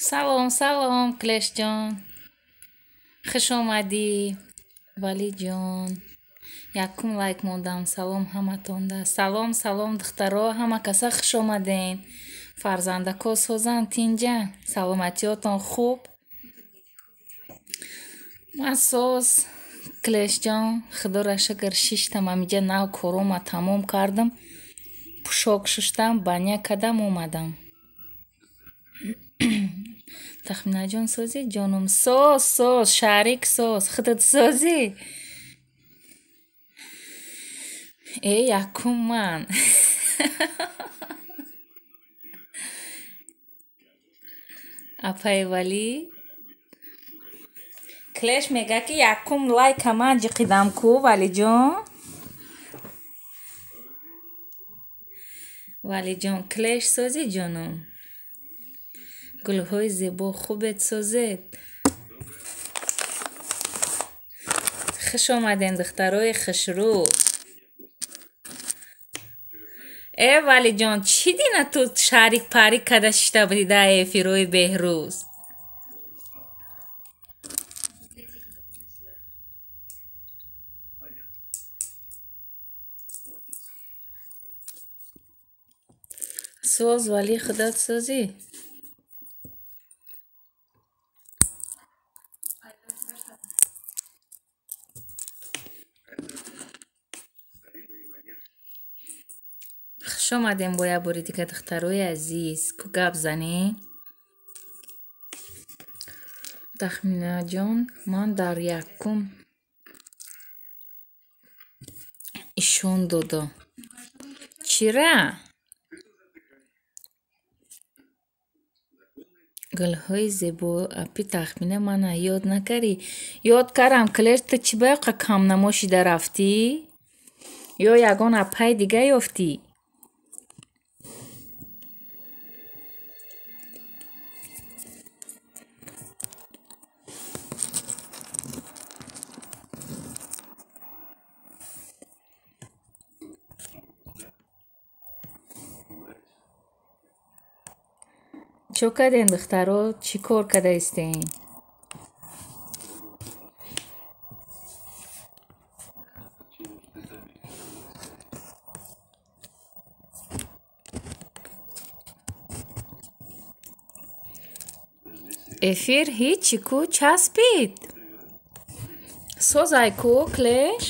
Салом, салом, Клешҷон. Хуш омадӣ, Валиҷон. Якум лайк мондам. Салом ҳаматонда. Салом, салом, духтаро, ҳама каса хуш омаден. Фарзандако созанд, тинҷа. Саломатиётон хуб? Ман соз, Клешҷон, худоро шукр, шиштам амиҷа нав корома тамом кардам. Пӯшок шуштам, баня кардам, омадам. Тахминаҷон созӣ, ҷонум? Соз, соз, шарик соз. Худат созӣ? Э, якум ман. Апаи Валӣ? Клеш мега ки якум лайка ман ҷиқидам ку, Валиҷон? Валиҷон, Клеш созӣ, ҷонум? Гулҳои зебо хубет созед. Хуш омаден, духтарои хушрӯ. Э, Валиҷон, чӣ дина ту шарик парик када шишта будӣ дар эфирҳои Беҳрӯз? Соз, Валӣ, худат созӣ? Хуш омадем бо як бори дига, духтарои азиз. Ку гап занем? Тахминаҷон, ман дар якум ишон додо. Чира? Гулҳои зебо, апи Тахмина, мана ёд накардӣ? Ёд кардам, Клеш, ту чӣ ба ёқа камнамо шида рафтӣ? Ё ягон апаи дига ёфтӣ? Чо кардем, духтаро? Чӣ кор карда истем? Эфир ҳичи ку часпид. Созай ку, Клеш?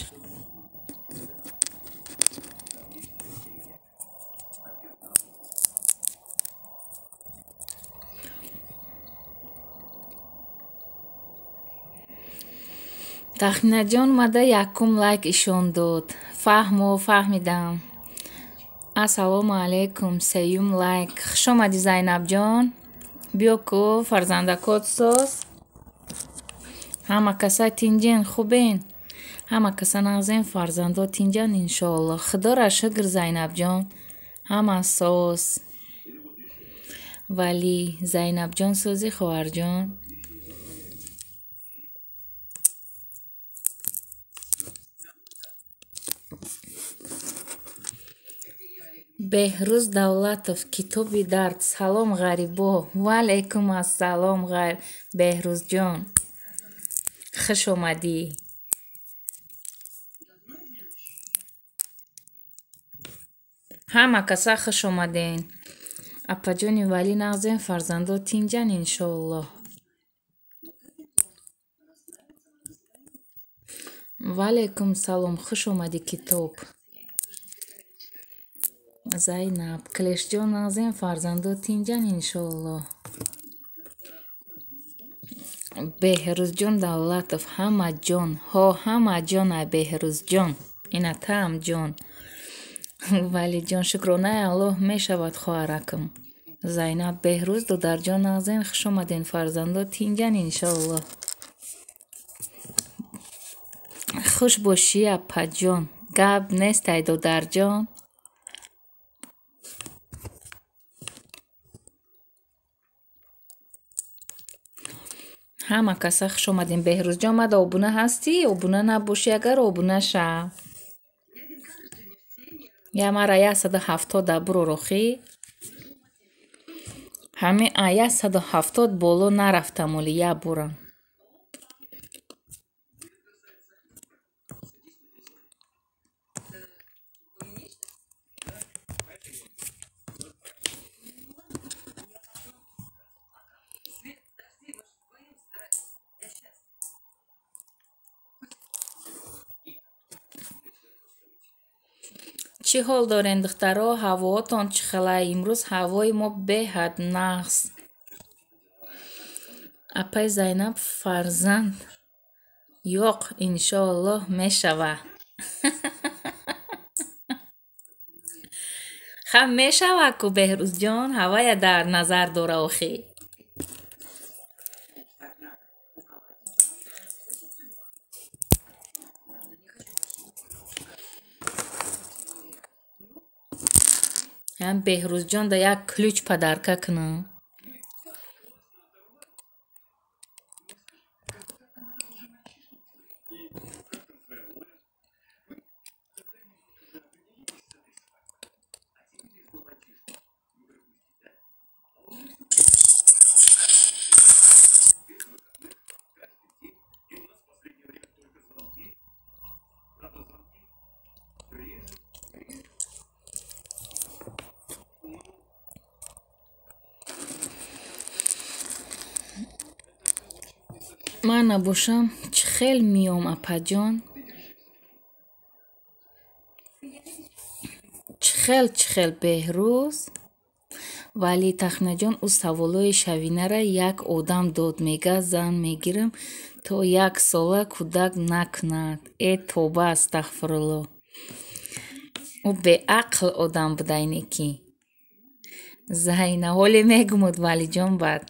Тахминаҷон омада якум лайк ишон дод. Фаҳмо, фаҳмидам. Ассалому алайкум, сеюм лайк. Хуш омадӣ, Зайнабҷон. Биё ку, фарзандакот соз. Ҳама каса тинҷен, хубен? Ҳама каса нағзен, фарзандо тинҷан, иншоаллоҳ. Худоро шукр, Зайнабҷон. Ҳама соз. Валӣ, Зайнабҷон созӣ, хоҳарҷон? Беҳрӯз Давлатов, китоби дард. Салом, ғарибо. Ва алайкум ассалом, Беҳрӯзҷон. Хуш омадӣ. Ҳама каса хуш омаден. Апаҷони Валӣ нағзен, фарзандо тинҷан, иншоаллоҳ. Ва алайкум салом, хуш омадӣ, китоб. Зайнаб, Клешҷон нағзен, фарзандо тинҷан, иншоаллоҳ. Беҳрӯзҷон Давлатов, ҳама ҷон. Ҳо, ҳама ҷон, ай Беҳрӯзҷон. Ина таам ҷон. Валиҷон, шукронаи Аллоҳ мешавад, хоҳаракам. Зайнаб, Беҳрӯз додарҷон нағзен, хуш омаден, фарзандо тинҷан, иншоаллоҳ. Хуш бошӣ, апаҷон. Гап нест, ай додарҷон. Ҳама каса хуш омадем. Беҳрӯзҷон, мада обуна ҳастӣ? Обуна набошӣ, агар обуна шав. Я мара 170 буророхӣ. Ҳамин 170 боло нарафтам оли як борам. Чӣ ҳол дорен, духтаро? Ҳавоотон чӣ хела? Имрӯз ҳавои мо беҳад нағз. Апаи Зайнаб фарзанд ёқ, иншоаллоҳ мешава. Ха мешава ку Беҳрӯзҷон, ҳавая дар назар дора охӣ. Ҳам Беҳрӯзҷон да як ключ падарка кунам. Ман набошам чӣ хел миём, апаҷон? Чӣ хел, чӣ хел, Беҳрӯз? Вале Тахминаҷон, ӯ саволҳои шавинара як одам дод, мега зан мегирам то як сола кӯдак накунад. Э тоба, астағфируллоҳ. Ӯ беақл одам буда ине ки. Зайна, ҳоле мегумуд Валиҷон баъд.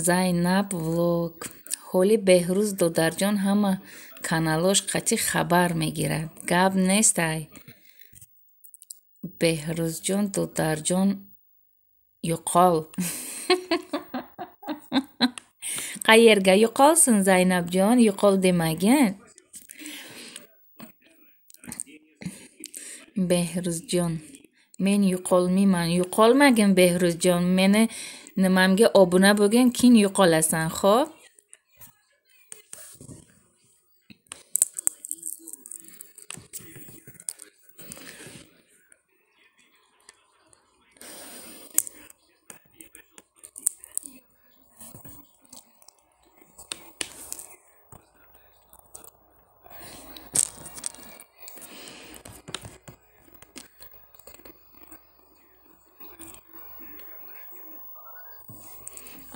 Зайнаб влог. Ҳоли Беҳрӯз додарҷон ҳама каналош қатъи хабар мегирад. Гап нест ай. Беҳрӯзҷон додарҷон юқол. Qayerga yo'qolsin Zaynabjon, yo'qol demagin. Behruzjon, men yo'qolmayman. Yo'qolmagin Behruzjon, meni nimamga obuna bo'lgin, keyin yo'qolasan, xo'p?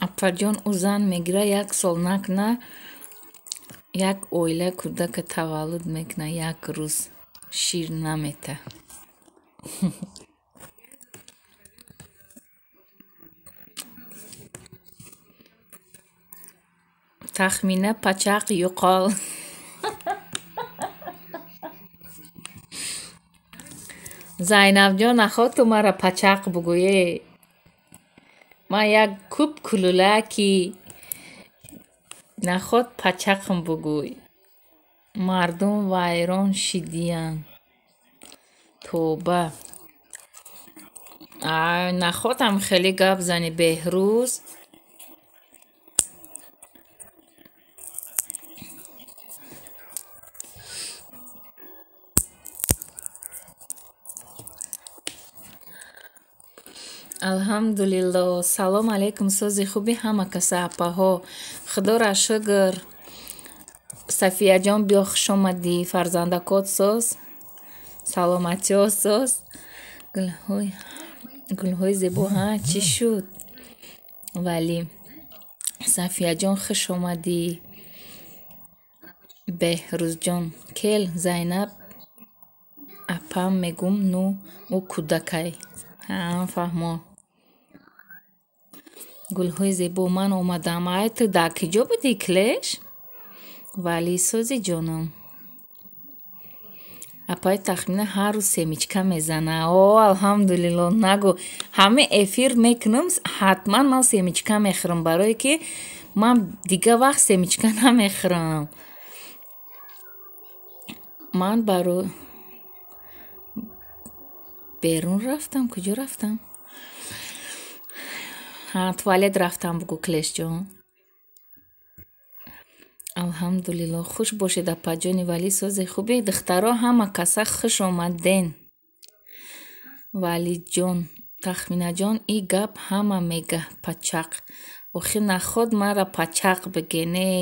Апаҷон, ӯ зан мегира, як сол накна, як оила кӯдака таваллуд мекуна, як рӯз шир намета. Тахмина пачақ yo'qol. Зайнабҷон, нахоҳ ту мара пачақ бугӯе. Ман як кӯб кулулаки наход пачақм бугӯй. Мардум вайрон шидиянд. Тоба. Ай, находам хеле гап зани Беҳрӯз. Алҳамдулилло. Салом алейкум, сози хуби ҳама каса апаҳо. Худоро шукр. Сафияҷон, биё, хуш омадӣ. Фарзандакот соз. Саломатиҳо соз. Гулҳои гулҳои зебо, ҳа, чӣ шуд? Вале Сафияҷон, хуш омадӣ. Беҳрӯзҷон, кел Зайнаб апам мегум, ну ӯ кӯдакай. Ҳа, фаҳмо. Гулҳои зебо, ман омадам. Ай, ту дар куҷо будӣ, Клеш? Вале сози ҷонам. Апаи Тахмина ҳар рӯз семечка мезана. О, алҳамдулилло, нагӯ. Ҳама эфир мекунам, ҳатман ман семечка мехӯрам, барое ки ман дига вақт семечка намехӯрам. Ман баро берун рафтам, куҷо рафтам? Ҳа, туалет рафтам, бугӯ, Клешҷон. Алҳамдулилло, хуш бошед, апаҷони Валӣ, сози хубе. Духтаро, ҳама каса хуш омаден. Валиҷон, Тахминаҷон, и гап ҳама мега пачақ. Охи наход мара пачақ биге, не.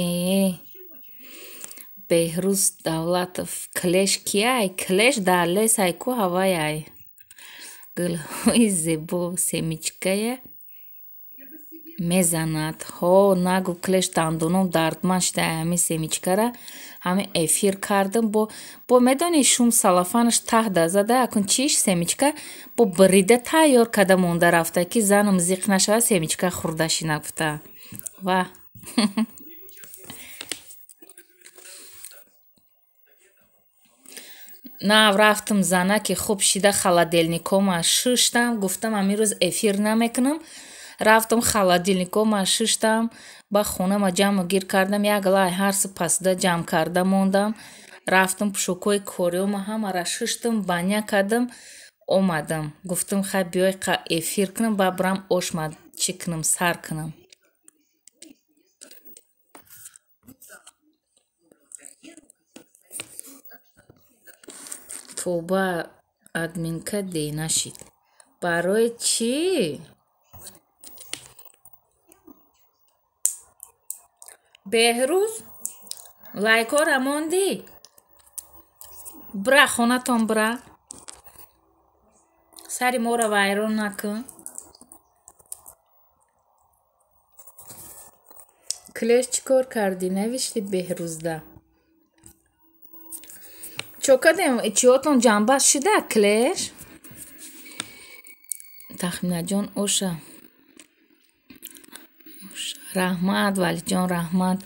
Беҳрӯз Давлатов, Клеш кияй? Клеш дар лесай ку ҳаваяй. Гулҳои зебо, семечкая мезанад. Ҳо, нагӯ, Клеш, дандоном дардманд шуда ҳамин семечкара. Ҳамин эфир кардам, бо медонӣ, шум салафанаш таҳда зада, акун чиш семечка бо бирида тайёр карда монда рафта, ки занам зиқ нашавад, семечка хӯрда шина гуфта. Ва нав рафтам, занаки хуб шида холодильникома шуштам, гуфтам ҳамин рӯз эфир намекунам. Рафтам, холодильникома шуштам, ба хонама ҷамъу гир кардам, як лай ҳарси пасда ҷамъ карда мондам. Рафтам, пӯшокҳои кориёма ҳамара шуштам, баня кардам, омадам. Гуфтам, хай биёй эфир кунам, ба бирам ошма чӣ кунам, сар кунам. Тоба, админка де нашид. Барои чӣ? Беҳрӯз, лайкҳоро мондӣ? Бира хонатон, бира. Сари моро вайрон накун. Клеш, чӣ кор кардӣ? Навиштӣ Беҳрӯзда. Чо кардем? Чиҳотон ҷамъбаст шида, Клеш? Тахминаҷон, оша. Раҳмат, Валиҷон, раҳмат.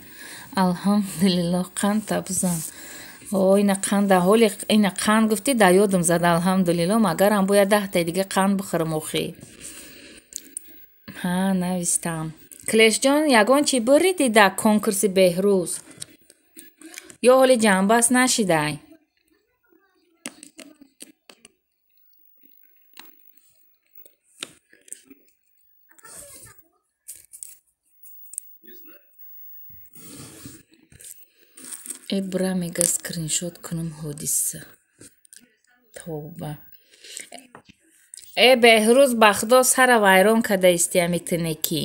Алҳамдулилло, қанд табзан. О, ина қанда, ҳоли ина қанд гуфтӣ, дар ёдам зад, алҳамдулилло, магарам бояд 10таи дига қанд бихӯрам охи. Ҳа, навистам. Клешҷон, ягон чӣ буридӣ дар конкурси Беҳрӯз? Ё ҳоли ҷамъбаст нашидай? Э, бира, мега скриншот кунам ҳодиса. Тавба. Э, Беҳрӯз, ба худо сара вайрон карда исти ҳами тинекӣ.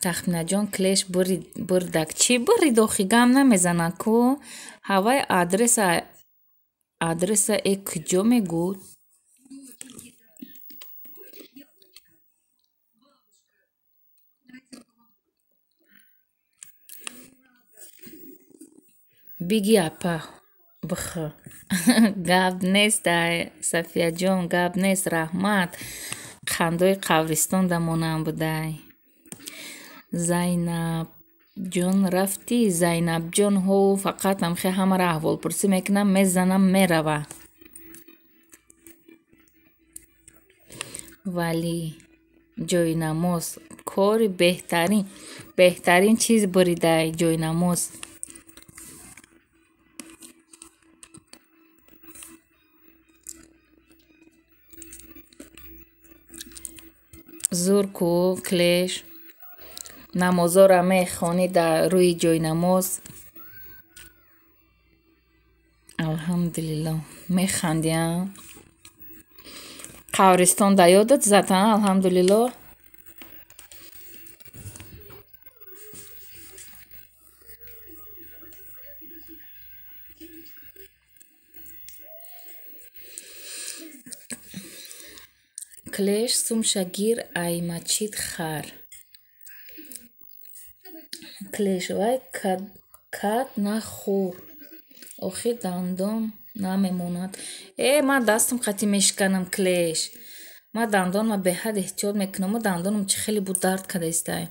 Тахминаҷон, Клеш бурдак. Чӣ бурид охи, гам намезана ку? Ҳавай адреса э куҷо мегӯд? Биги, апа, бихӯр. Гап нест, ай Сафияҷон, гап нест, раҳмат. Қандои қабристон да монанд будай. Зайнабҷон, рафтӣ? Зайнабҷон, ҳо, фақат ҳамхе ҳамаро аҳволпурсӣ мекунам, мезанам, мерава. Валӣ, ҷойнамоз кори беҳтарин, беҳтарин чиз буридай ҷойнамоз. Зур ку, Клеш. Намозоро мехонӣ дар рӯи ҷойнамоз. Алҳамдулилло. Механдӣ, а? Қабристон дар ёдат зад, а? Алҳамдулилло. Клеш, сумша гир, ай мачид хар. Клеш, вай кад нахӯр. Охи дандон намемонад. Э, ман дастам қатӣ мешиканам, Клеш. Ман дандонма беҳад эҳтиёт мекунам, дандонам чӣ хеле буд дард карда истай.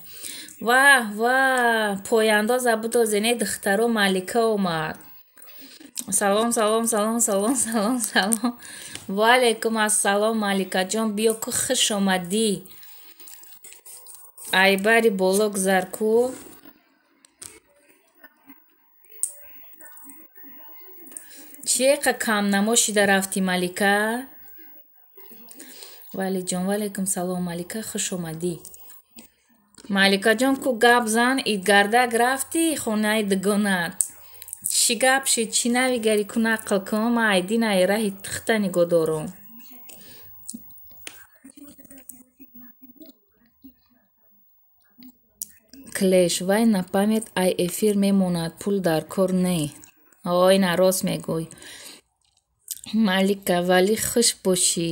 Ваҳ, ваҳ, пояндоза будозе, не, духтаро, Малика омад. Салом, салом, салом, салом, салом, салом. Ва алайкум ассалом, Маликаҷон, биё ку, хуш омадӣ. Айбари боло гузар ку. Чӣ қа камнамо шида рафтӣ, Малика? Валиҷон, ва алайкум салом, Малика, хуш омадӣ. Маликаҷон, ку гап зан, идгардак рафтӣ хонаи дугонат. Чӣ гап шид, чӣ навигарӣ, ку нақл кун, ман айдин ай раҳи тихта нигоҳ дорум. Клеш, вай на память ай эфир мемонад, пул дар кор не. Ой, на рост мегӯй. Малика, валӣ хуш бошӣ.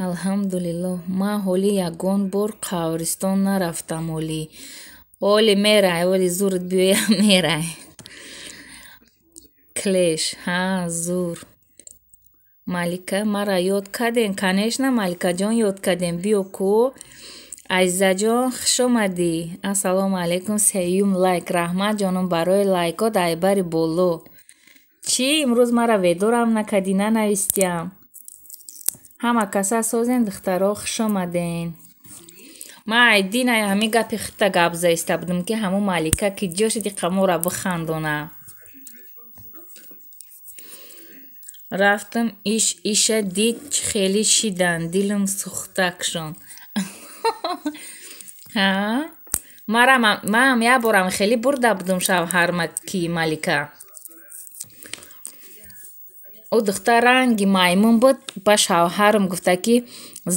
Алҳамдулиллоҳ, ман ҳолӣ ягон бор қабристон нарафтам ҳолӣ. Ҳолӣ мерай, ҳолӣ зурат биёя мерай. Клеш, ҳа, зур. Малика, мара ёд кардем? Конечно, Маликаҷон, ёд кардем. Биё ку. Азизаҷон, хуш омадӣ. Ассалому алайкум, сеюм лайк. Раҳмат, ҷонум, барои лайкот айбари боло. Чӣ имрӯз мара ведорам накардӣ, нанавистиям? Ҳама каса созен, духтаро, хуш омаден. Ман айдин ай ҳамин гапи худта гап заиста будам, ки ҳамун Малика ки ҷо шуди қамора бихандона. Рафтам иш иша дид, чӣ хеле шидан, дилам сӯхтакшон. Ҳа? Марам маам як борам хеле бурда будум шавҳарма ки Малика. Ӯ духтар ранги маймун буд, ба шавҳарам гуфта ки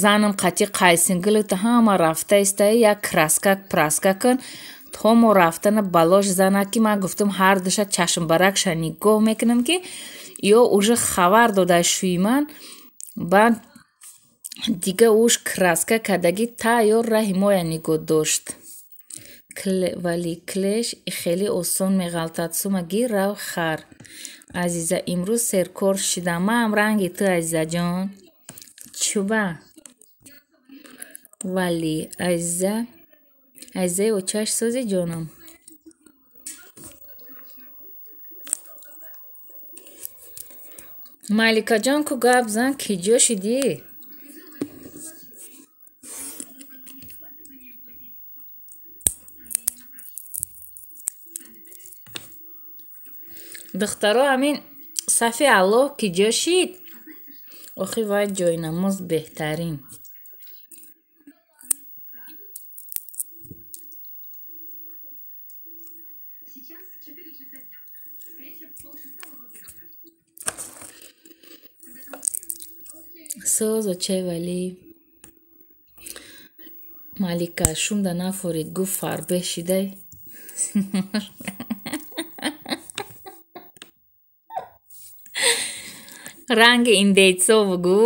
занам қатӣ қайсингилу ту ҳама рафта истаи як краска праска кун, то мо рафтана балош зана ки ман гуфтам ҳар душа чашмбаракша нигоҳ мекунам ки ё уже хабар дода шӯи ман, баъд дига уш краска кардагӣ тайёр раҳи моя нигоҳ дошт. Вале клеш хеле осон меғалтад, сума гир рав хар. Азиза, имрӯз серкор шидам. Маам ранги ту, Азизаҷон. Чуба? Вале Азиза, Азизаи очаш сози ҷонам. Маликаҷон, ку гап зан, ки ҷо шидӣ? Духтаро, ҳамин сафи Аллоҳ ки ҷо шид? Охи вай ҷойнамоз беҳтарин. Соз очай валӣ. Малика, шумда нафорид, гуфт фарбеҳ шидай. Ранги индейцо бугӯ.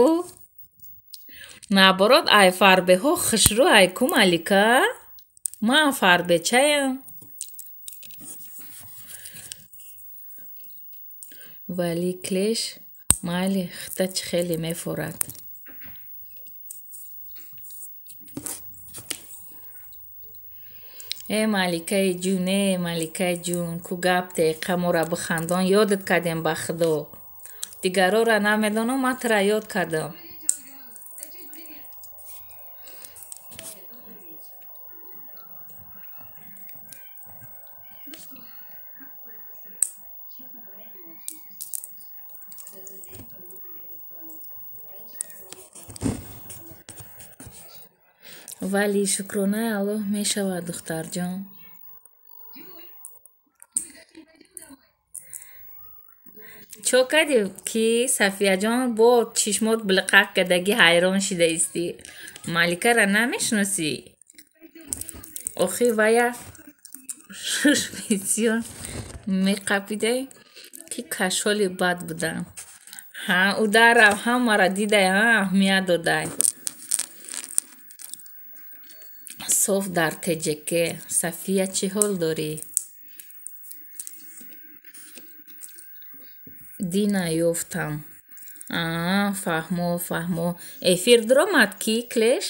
Наоборот, ай фарбеҳо хушрӯ ай ку Малика? Ман фарбечаям. Валӣ клеш, майли хита чӣ хеле мефорад. Э Маликаи ҷун, э Маликаи ҷун, ку гап деқа мора бихандон, ёдат кардем ба Худо. Дигарора намедонам, ман тура ёд кардам. Вале шукронаи Аллоҳ мешавад, духтарҷон. Чо кардӣ ки Сафияҷон бо чишмот билқақ кардагӣ ҳайрон шидаистӣ? Маликара намешиносӣ? Охи вая шуш бисёр меқапидай ки кашоли бад будам. Ҳа, ӯ дарав ҳамаро дидай, ҳа, аҳамият додай. Соф дар теҷеке. Сафия, чӣ ҳол дорӣ? Дина ёфтам. Аа, фаҳмо, фаҳмо. Эфир дуромад ки клеш?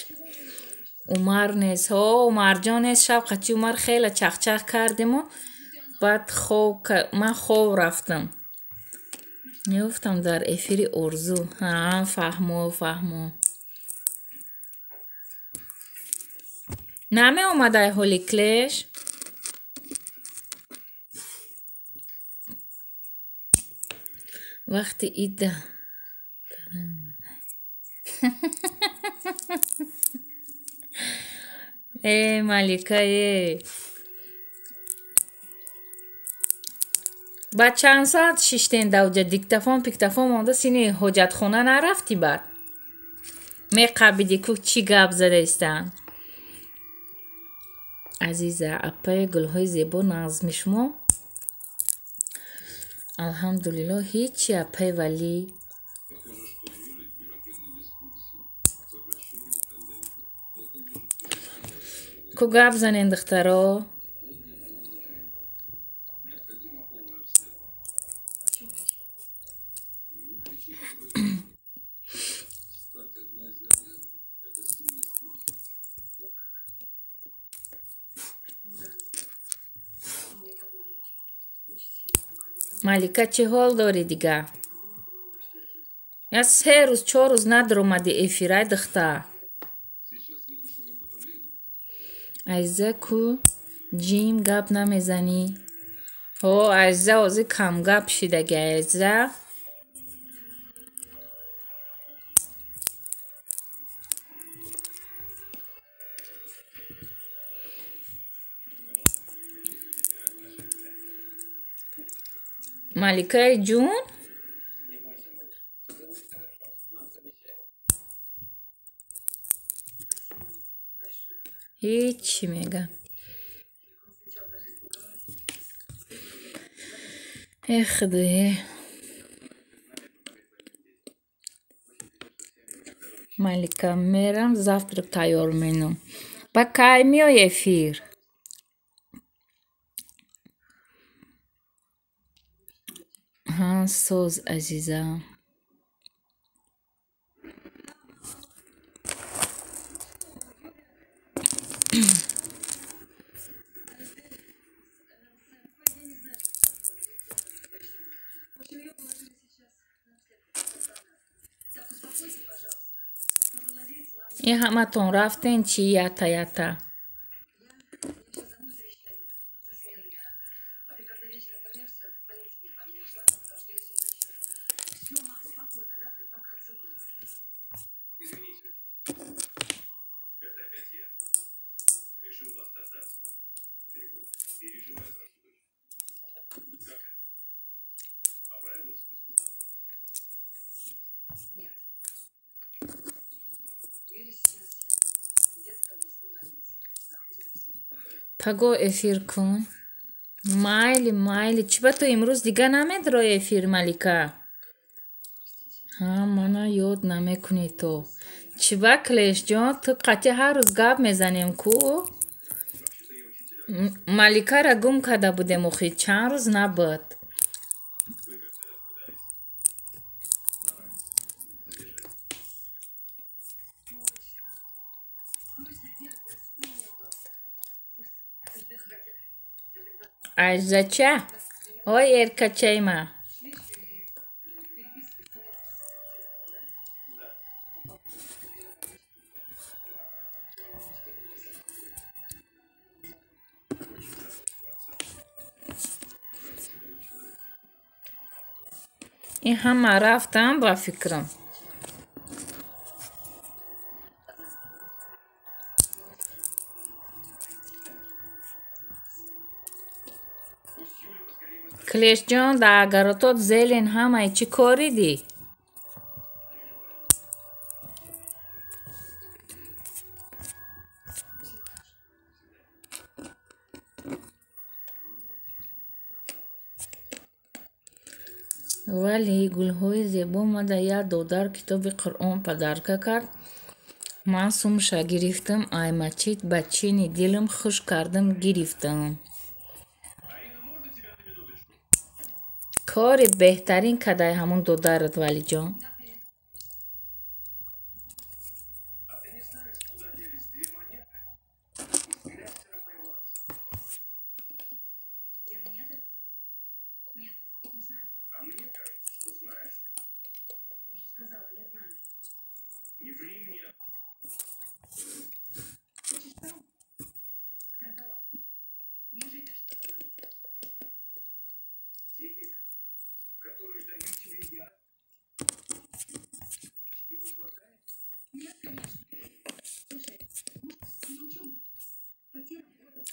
Умар нест. Ҳо, Умарҷон нест. Шаб қачи Умар хеле чахчах кардему, баъд хов ман хов рафтам. Ёфтам дар эфири Орзу. Ҳа, фаҳмо, фаҳмо. Намеомадай ҳоли клеш? Вақти ида. Э, Малика, э. Баъд чанд соат шиштен давҷа, диктофон пиктофон монда, сини ҳоҷатхона нарафтӣ баъд? Меқабиди ку чӣ гап задаистанд? Азиза, апаи гулҳои зебо, назми шумо? Алҳамдулилло, ҳичи, апаи Валӣ. Ку гап занен, духтаро? Малика, чӣ ҳол дорӣ дига? Я се рӯз, чор рӯз надаромадӣ эфирай, духтар. Азиза, ку ҷим гап намезанӣ? Ҳо, Азиза ҳозир камгап шидаги, Азиза. Маликаи ҷун? Ҳичи мега. Э, худое. Малика, мерам завтрак тайёр менам. Ба кай меои эфир? Ҳа, соз, азиза. Ин ҳаматон рафтен чӣ ята ята? Паго эфир кун. Майли, майли. Чӣ ба ту имрӯз дига намедрои эфир, Малика? Ҳа, мана ёд намекунӣ ту. Чӣ ба, Клешҷон, ту қатъи ҳар рӯз гап мезанем ку? Маликара гум карда будем охи, чанд рӯз набуд. Азизача, ой, эркачаи ман. Ин ҳама рафтам ба фикрам. Клешҷон, дар агаротот зелен ҳамаи чӣ коридӣ? Вале гулҳои зебо мада як додар китоби Қуръон падарка кард. Ман сумша гирифтам, ай мачид ба чини дилам хуш кардам, гирифтам. Кори беҳтарин кадай ҳамун додарат, Валиҷон.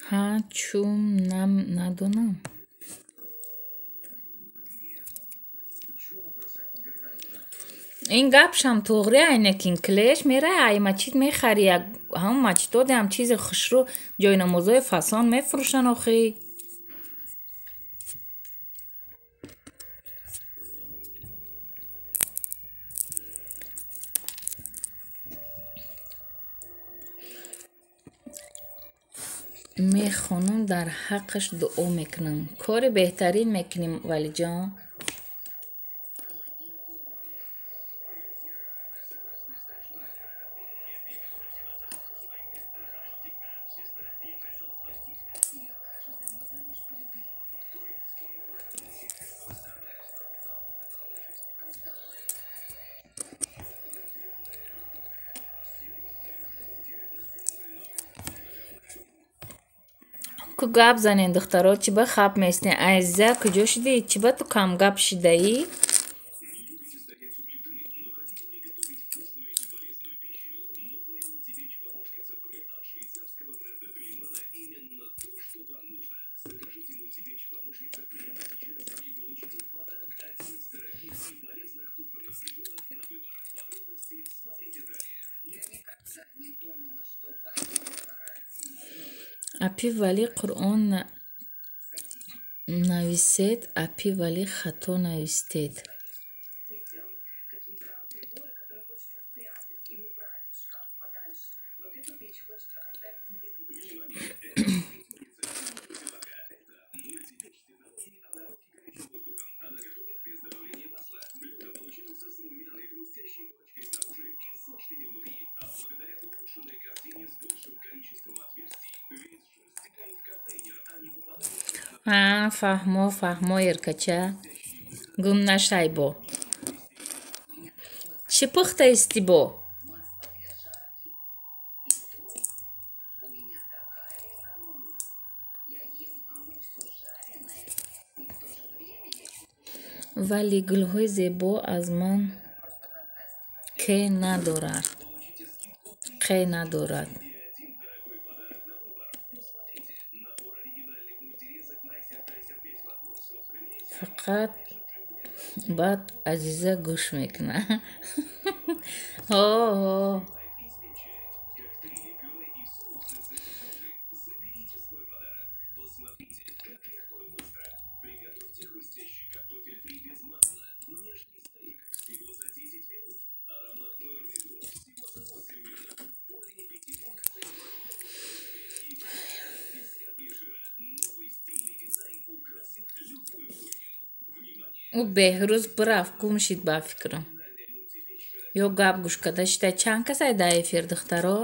Ҳа, чун надонам. Ин гапшам туғри айнакин клеш мерай ай мачид мехари, як ҳамон мачидодам чизи хушрӯ ҷойнамозҳои фасон мефурӯшанд охӣ. Мехонам, дар ҳаққаш дуо мекунам. Кори беҳтарин мекунем, Валиҷон. Ку гап занен, духтаро, чӣ ба хап местен? Азиза, куҷо шудӣ? Чӣ ба ту камгап шидаӣ? Апи Валӣ Қуръон нависед, апи Валӣ хато навистед. Ҳа, фаҳмо, фаҳмо, Эркача. Гум нашай бо. Чӣ пухтаисти бо? Вале гулҳои зебо аз ман ке надорад. Қе надорад. Фақат баъд Азиза гӯш мекунад. Ҳо, ҳо. Ӯ Беҳрӯз бирафт, гум шид ба фикрам. Ё гап гӯш карда шида. Чанд касай дар эфир, духтаро?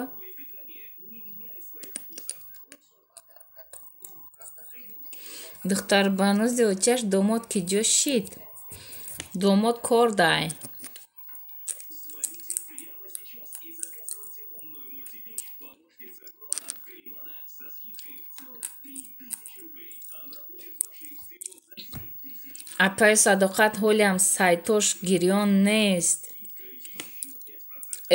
Духтарбанузи очаш домод ки ҷо шид? Домод кор дай. Апаи Садоқат ҳолиам сайтош гирён нест.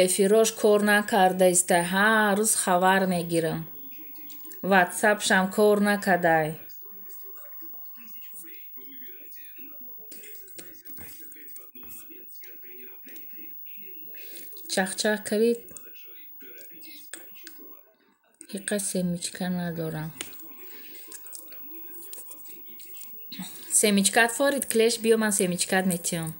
Эфирош кор накардаиста. Ҳар рӯз хабар мегирам. Ватсапшам кор накардай. Чахчах карид, ҳиқа семечка надорам. Семечкат форид, клеш биё, ман семечкат метиҳам.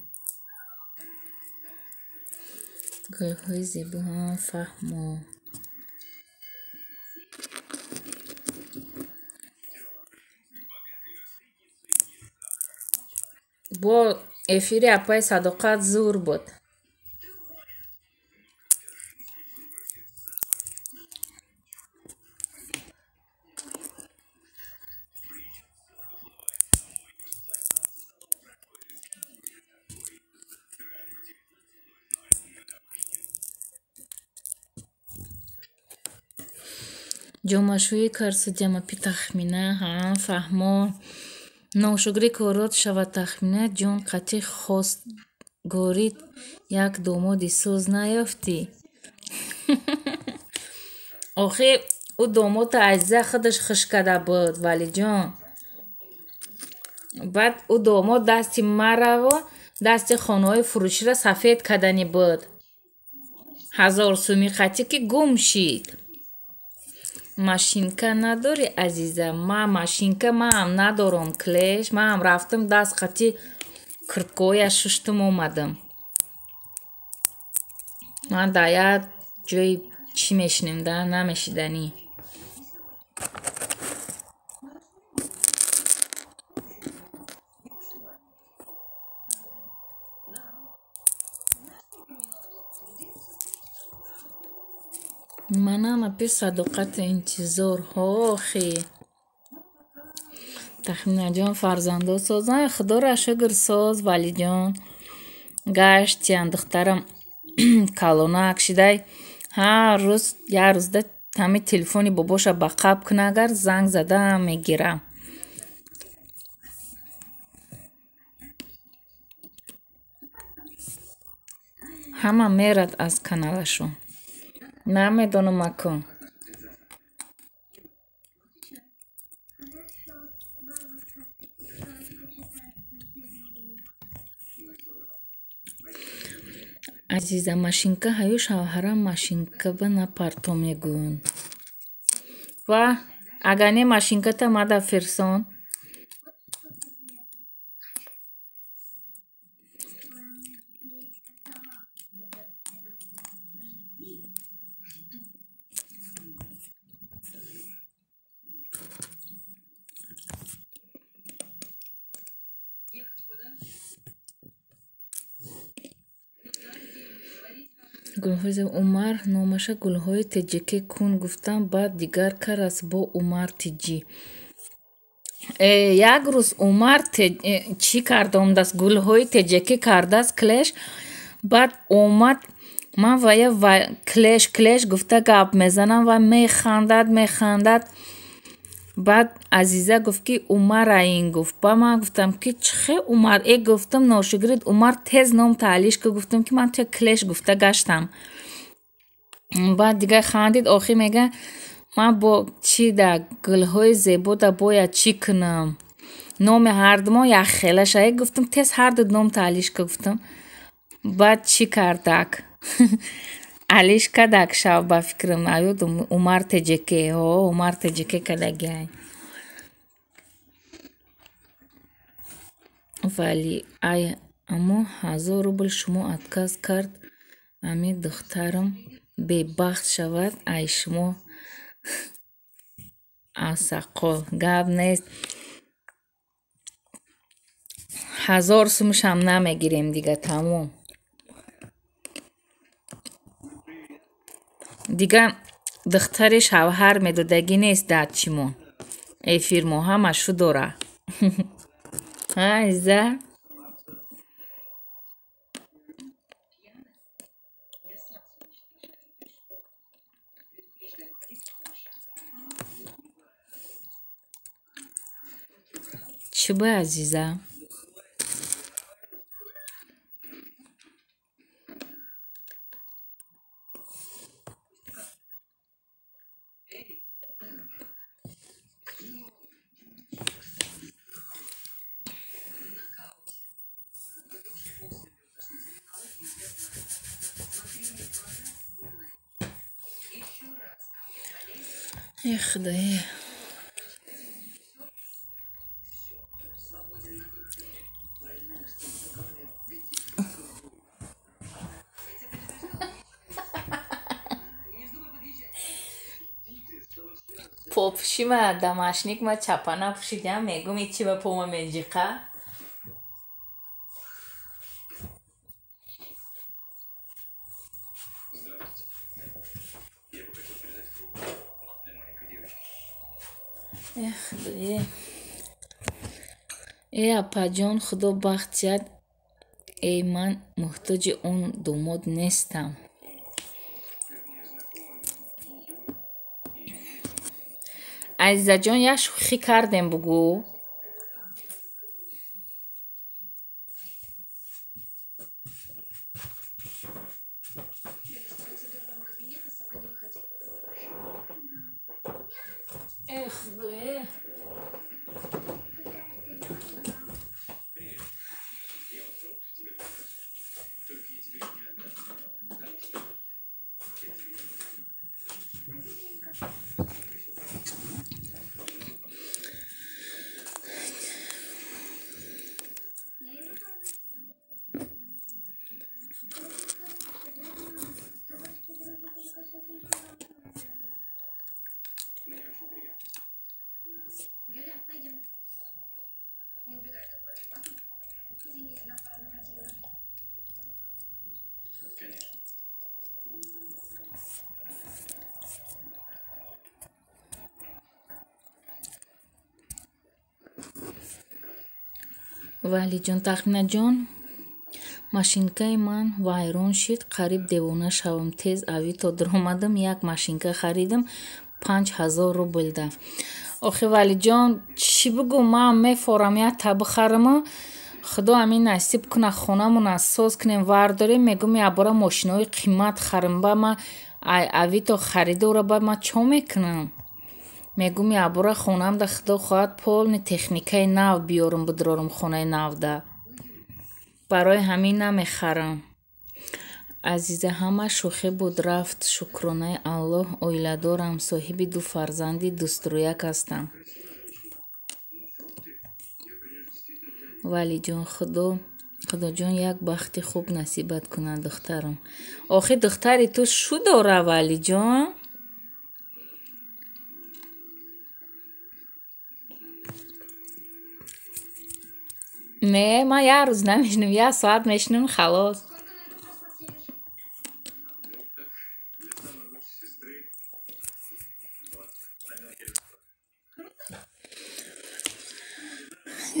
Гулҳои зебо, фаҳмо. Бо эфири апаи Садоқат зур буд. Ҷомашӯӣ карсудям апи Тахмина, ҳа, фаҳмо. Ношукрӣ корот шавад Тахмина ҷон, қатъи хостгорит як домоди соз наёфтӣ. Охи Ӯ домота Азиза худаш хуш карда буд, Валиҷон. Баъд ӯ домод дасти мараво дасти хонаҳои фурӯширо сафед кардани буд. 1000 суми қатӣ ки гум шид. Машинка надорӣ, Азиза? Ма машинка маам надорам, клеш. Маам рафтам даст қатӣ кирткоя шуштум омадам. Ман дар як ҷои чӣ мешинем да намешиданӣ. Манам апи садоқату интизор. Ҳохи. Тахминаҷон фарзандо созан. Худоро шукр соз, Валиҷон. Гаштиян духтарам калонак шидай. Ҳар рӯз як рӯзда ҳамин телефони бобоша ба қаб куна агар занг зада мегирам. Ҳама мерад аз каналашон. Намедонам акун. Азиза, машинка ҳаю шавҳарам машинка ба напарто мегӯянд. Ва агар не машинката мада фирсон. Гулҳои Умар номаша гулҳои теҷекӣ кун гуфтам, баъд дигар кар аст бо Умар Тиҷӣ. Як рӯз Умар чӣ карда омадааст? Гулҳои теҷекӣ кардааст клеш. Баъд омад ман вая клеш клеш гуфта гап мезанам ва механдад механдад. Баъд Азиза гуфт ки Умара ин гуфт. Ба ман гуфтам ки чӣ хел Умар? Гуфтам ношукрит Умар тез ном таълиш ка гуфтам ки ман туя клеш гуфта гаштам. Баъд дигар хандид. Охир мега ман бо чӣ да гулҳои зебо да бояд чӣ кунам? Номи ҳардумо якхела шава. Гуфтам тез ҳарду ном таълиш ка гуфтам. Баъд чӣ кардак? Алиш кадак шав ба фикрам. Аёдум Умар Теҷеке. Ҳо, Умар Теҷеке кадагиай. Вале ай аммо 1000 рубл шумо отказ кард, ами духтарам бебахт шавад, ай шумо асақо гап нест. 1000 сумшам намегирем дига, тамом. Дига духтари шавҳар медодагӣ нест дар чимон. Эфирмо ҳама шу дора. Азиза? Чӣ ба Азиза? Эх, Худое. Попӯшима дамашник ма чапана пӯшидям, мегум ичи ба пома меҷиқа. Эх, Худое. Э апаҷон, Худо бахт диҳад. Эй ман муҳтоҷи он домод нестам. Азизаҷон, як шӯхӣ кардем бугӯ. Эх, э. Валиҷон, Тахминаҷон, машинкаи ман вайрон шид, қариб девона шавам. Тез Авито даромадам, як машинка харидам, 5000 рубл да. Охи Валиҷон, чӣ бигӯ, ман мефорам як та бихарама, Худо ҳамин насиб куна, хонамона соз кунем, вардорем, мегӯм якбора мошинои қимат харам, ба ман Авито харидора, ба ман чо мекунам? Мегӯм якбора хонамда Худо хоҳад полни техникаи нав биёрам, бидорам хонаи навда. Барои ҳамин намехарам. Азиза, ҳама шӯхӣ буд, рафт. Шукронаи Аллоҳ, оиладорам, соҳиби ду фарзанди дӯстрӯяк ҳастам. Валиҷон, Худоҷон як бахти хуб насибат кунад, духтарам. Охи духтари ту шу дора, Валиҷон? Не, ман як рӯз намешинам, як соат мешинам, халос.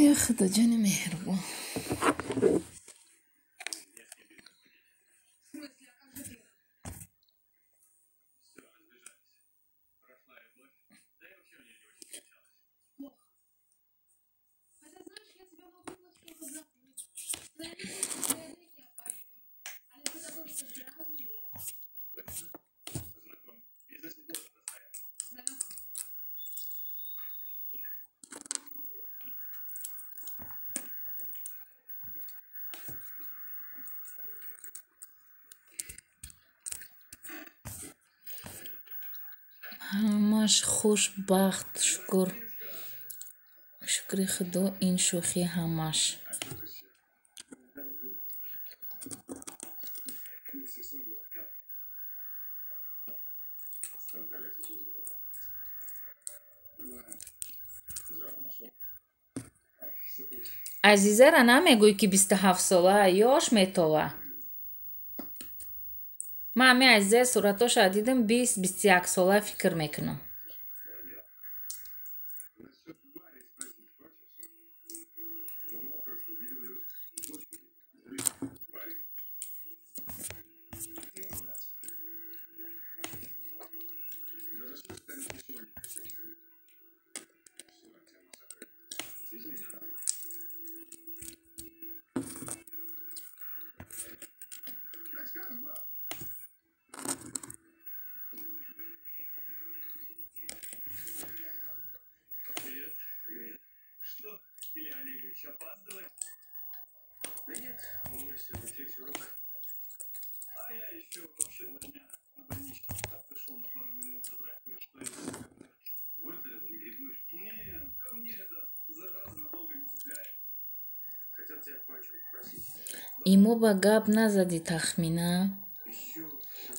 Э, Худоҷони меҳрубон. Ҳамаш хушбахт, шукр. Шукри Худо, ин шӯхӣ ҳамаш. Азизара намегӯй, ки 27 сола, ёш метова. Ман ҳамин Азизаи суратоша дидам, 20-21 сола фикр мекунам. Да нет, у меня сегодня третий урок. А я еще вообще 2 дня на больничном. Так зашел на пару минут забрать кое-что из Выздоровел, не грибуешь? Не, ко мне это зараза надолго не цепляет. Хотел тебя кое о чем попросить. Имо ба гап назадӣ, Тахмина. Еще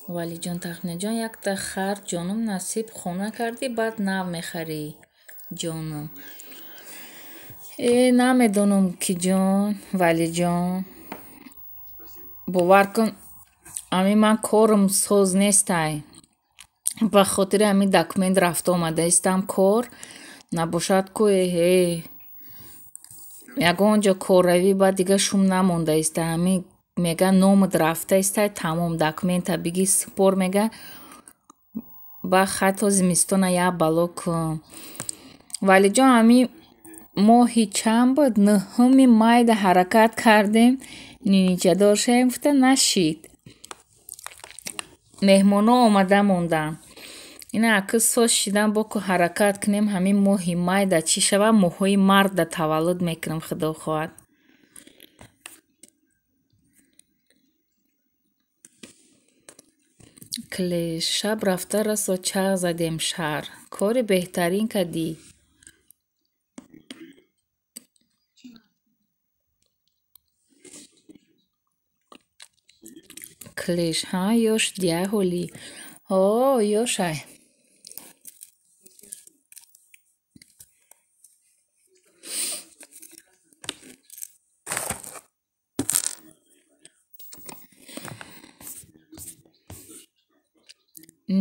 Валиҷон, Тахминаҷон, якта хар, ҷонум, насиб хона кардӣ, баъд нав мехарӣ, ҷонум. Э, намедонам ки, ҷон, Валиҷон. Бовар кун, ҳамин ман корам соз нестай. Ба хотири ҳамин документ рафта омада истам, кор набошад ку, эҳе. Ягон ҷо корравӣ, баъд дига шум намонда иста. Ҳамин мега, номат рафта истай, тамом, документа бигир, супор, мега. Ба хай, то зимистона як бало кун. Валиҷон, ҳамин моҳи чанд буд, 9-уми майда ҳаракат кардем, ниничадор шавем гуфта, нашид. Меҳмонҳо омада монданд. Ина ака соз шидан боку ҳаракат кунем, ҳамин моҳи майда чӣ шава, моҳҳои марда таваллуд мекунам, худо хоҳад. Клеш, шаб рафта расо чағ задем шаҳр. Кори беҳтарин кардӣ. Клеш, ҳа, ёш дия ҳолӣ. Ҳо, ёшай.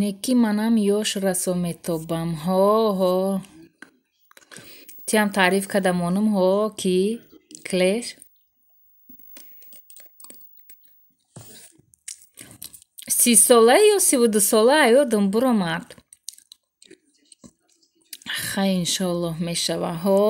Неки манам ёш расо метобам. Ҳо, ҳо. Тиам таъриф карда монум, ҳо, ки Клеш. 30 сола ё 32 сола ёдам буромад. Хай, иншоаллоҳ мешава. Ҳо.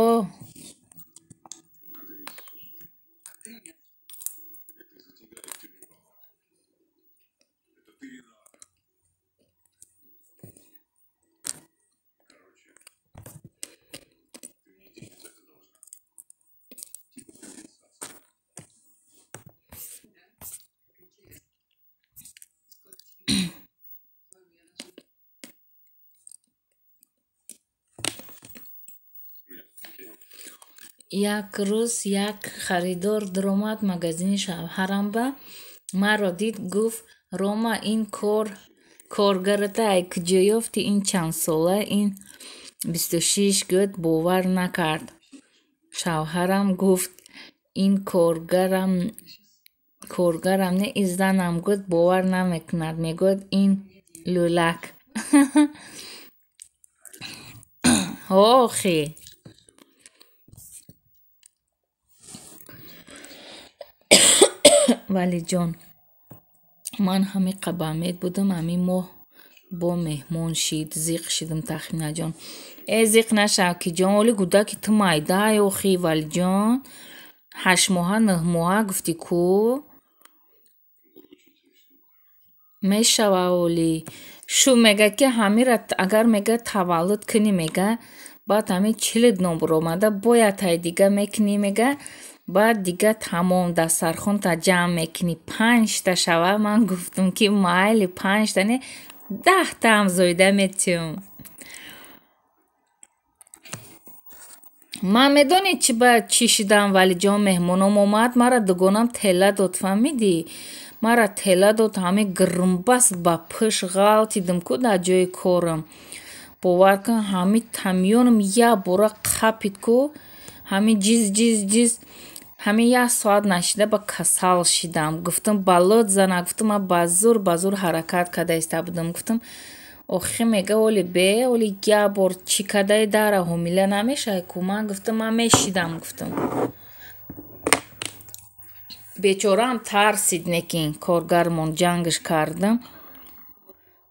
Як рӯз як харидор даромад магазини шавҳарам ба маро дид, гуфт: «Рома, ин коргарата ай куҷо ёфтӣ, ин чандсола, ин 26», гӯяд, бовар накард. Шавҳарам гуфт: «Ин коргарам не, ин занам», гӯяд, бовар намекунад, мегӯяд: «Ин лӯлак». Ҳо, охи. Валиҷон, ман ҳамиқа ба умед будам, ҳамин моҳ бо меҳмон шид, зиқ шидам, Тахминаҷон. Э, зиқ нашав, киҷон, оли гудаки ту майдаай, охи, Валиҷон. 8 моҳа, 9 моҳа гуфтӣ ку? Мешава оли. Шу мега ки ҳамира агар мега таваллуд кунӣ, мега, баъд ҳамин чилит нобуромада бояд тай дига мекунӣ, мега, баъд дига тамом дастархонта ҷамъ мекунӣ, панҷта шава. Ман гуфтам ки майли, панҷта не, 10таам зоида метиҳам. Ман медонӣ чӣ ба чӣ шидам, Валиҷон? Меҳмоном омад, мара дугонам тела дод, фаҳмидӣ? Мара тела дод, ҳамин гирмбаст ба пӯш ғалтидим ку дар ҷои корам. Бовар кун, ҳамин тамёнам як бора қапид ку, ҳамин ҷиз ҷиз ҷиз, ҳамин як соат нашида ба касал шидам. Гуфтам балод зана, гуфтам ман ба зур ба зур ҳаракат карда иста будам. Гуфтам охи, мега, оли бе, оли як бор чӣ кардаи дара ҳомила намешавӣ ку? Ман гуфтам ман мешидам, гуфтам. Бечораам тарсид, некин коргармон ҷангаш кардам.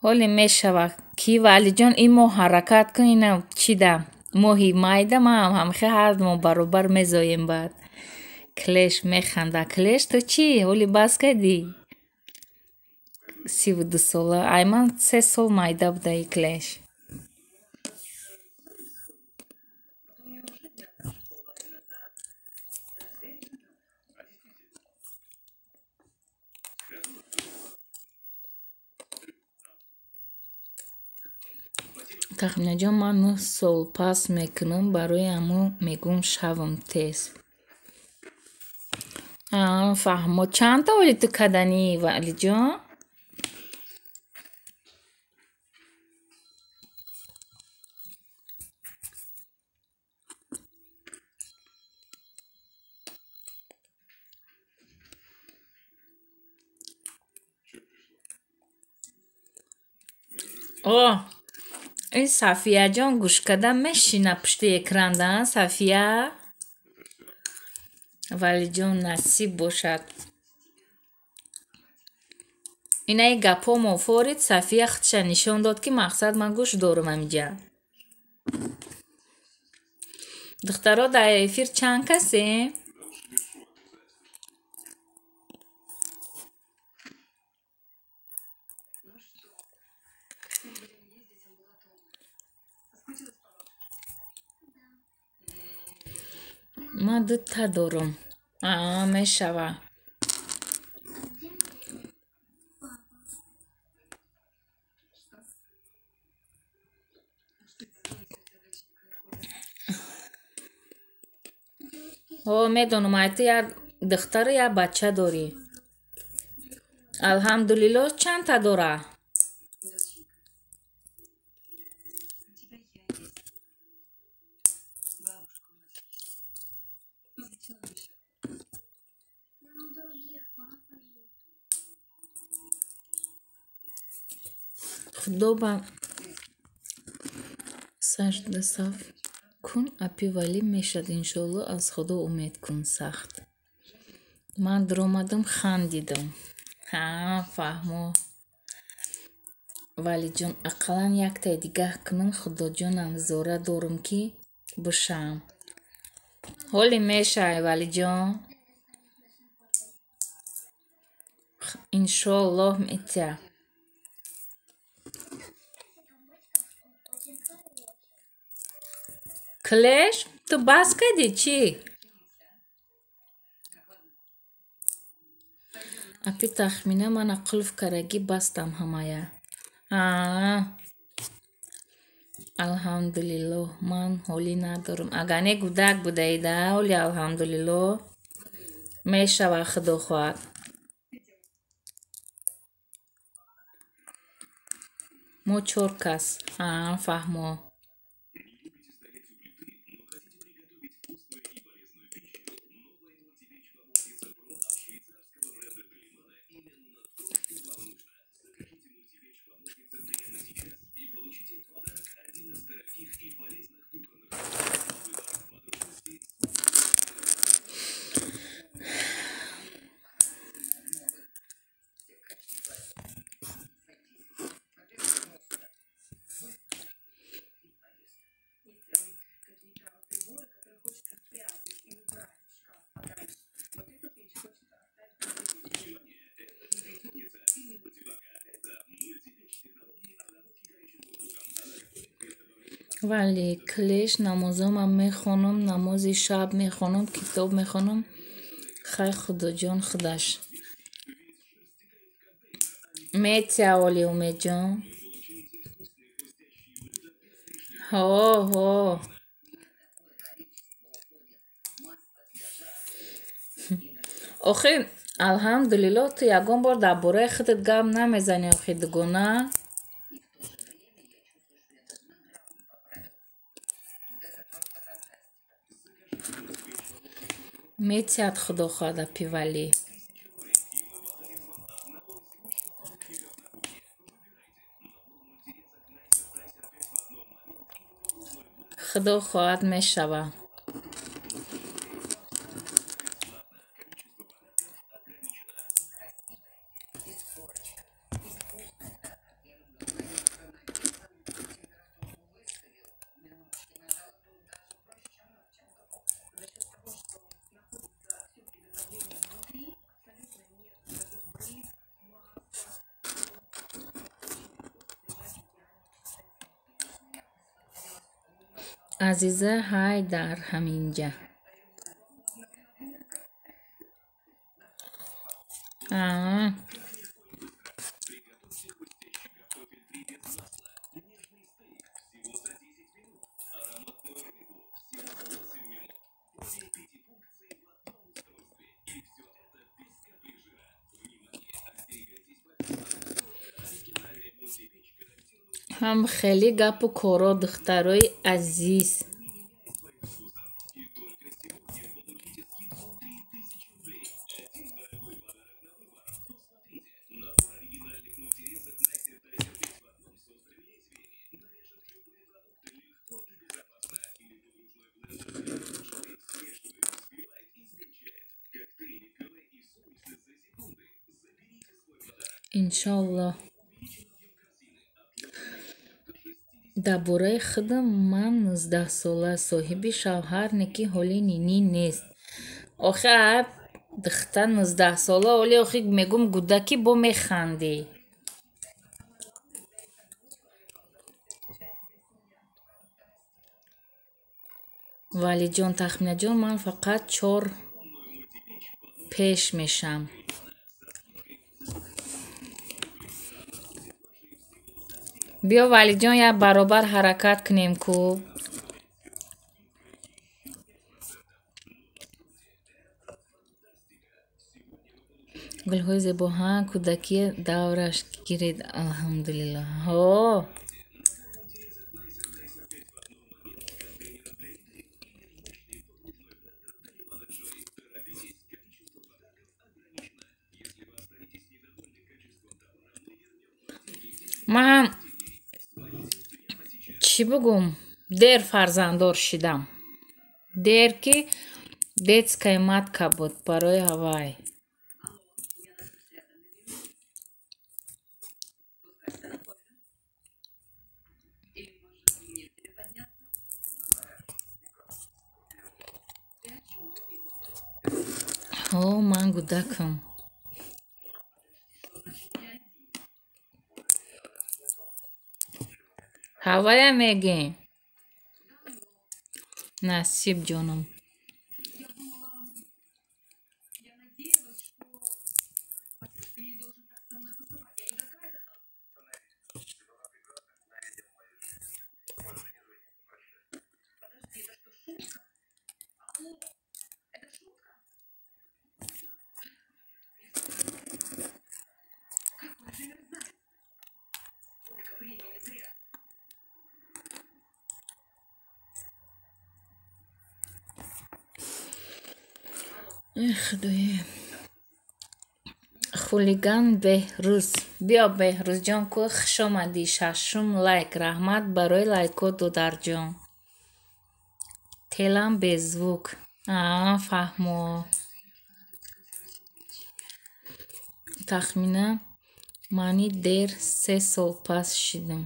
Ҳоле мешава ки, Валиҷон, ин моҳ ҳаракат кун, ина чида моҳи майда маам ҳамхе ҳардумон баробар мезоем баъд. Клеш механда. Клеш, ту чӣ? Ҳоли бас кардӣ? 32 сола. Ай ман 3 сол майда будаи Клеш. Тахминаҷон, ман 9 сол пас мекунам, барои ҳамун мегӯм шавам тез. Фаҳмо, чандта оли ту каданӣ, Валиҷон? О, ин Сафияҷон гӯшкада мешина пушти экранда, Сафия? Валиҷон, насиб бошад. Инаи гапҳо мофорид, Сафия худша нишон дод, ки мақсад ман гӯш дорам амиҷа. Духтаро, дар эфир чанд касем? Ман дута дорум. Аа, мешава. Ҳо, медонам, ай ту як духтару як бача дорӣ. Алҳамдулилло, чандта дора? Худо ба саждасаф кун, апи Валӣ мешад, иншоалло, аз Худо умед кун сахт. Ман дуромадам, хандидам. Ҳа, фаҳмо. Валиҷон, ақаллан яктаи дигаҳ кунам, Худоҷонам, зора дорум, ки бишавам. Ҳоле мешавай, Валиҷон. Иншоаллоҳ метия. Клеш, ту бас кардӣ чӣ? Апи тахмина мана қулф карагӣ бастам ҳамая. Аа, алҳамдулиллоҳ, ман ҳолӣ надорам. Агар не гудак будаида, ҳоли алҳамдулиллоҳ мешава, Худо хоҳад. Мо чор кас. Аа, фаҳмо. Вале клеш, намозомам мехонам, намози шаб мехонам, китоб мехонам. Хай, Худоҷон худаш. Метия оли Умедҷон. Ҳо, ҳо. Охи, алҳамдулиллоҳ, ту ягон бор дар бораи худат гап намезанӣ, охи дугона. Метиҳад, Худо хоҳад, апи Валӣ. Худо хоҳад, мешава. Азиза ҳай дар ҳаминҷа. Аа. Ҳам хеле гапу коро, духтарои азиз. Иншоаллоҳ. Дар бораи худам ман 19-сола, соҳиби шавҳар, не ки ҳоли нинӣ нест. Охи а духтар 19-сола, оли охи мегум гудаки бо механдӣ. Валиҷон, Тахминаҷон, ман фақат 4 пеш мешам. Биё, Валиҷон, як баробар ҳаракат кунем ку. Гулҳои зебо, ҳа, кӯдакия давраш гиред, алҳамдулиллоҳ. Ҳо. Ман чӣ бугум, дер фарзанддор шидам. Дер ки детская матка буд барои ҳавай. Ҳо, ман гудакам. Ҳавая мегем. Насиб ҷонам. Худоё. Хулиган Беҳрӯз. Биё, Беҳрӯзҷон, ку хуш омадӣ. Шашум лайк. Раҳмат барои лайкҳо, додарҷон. Телам беззвук. Аа, фаҳмо. Тахмина мани дер 3 сол пас шидам.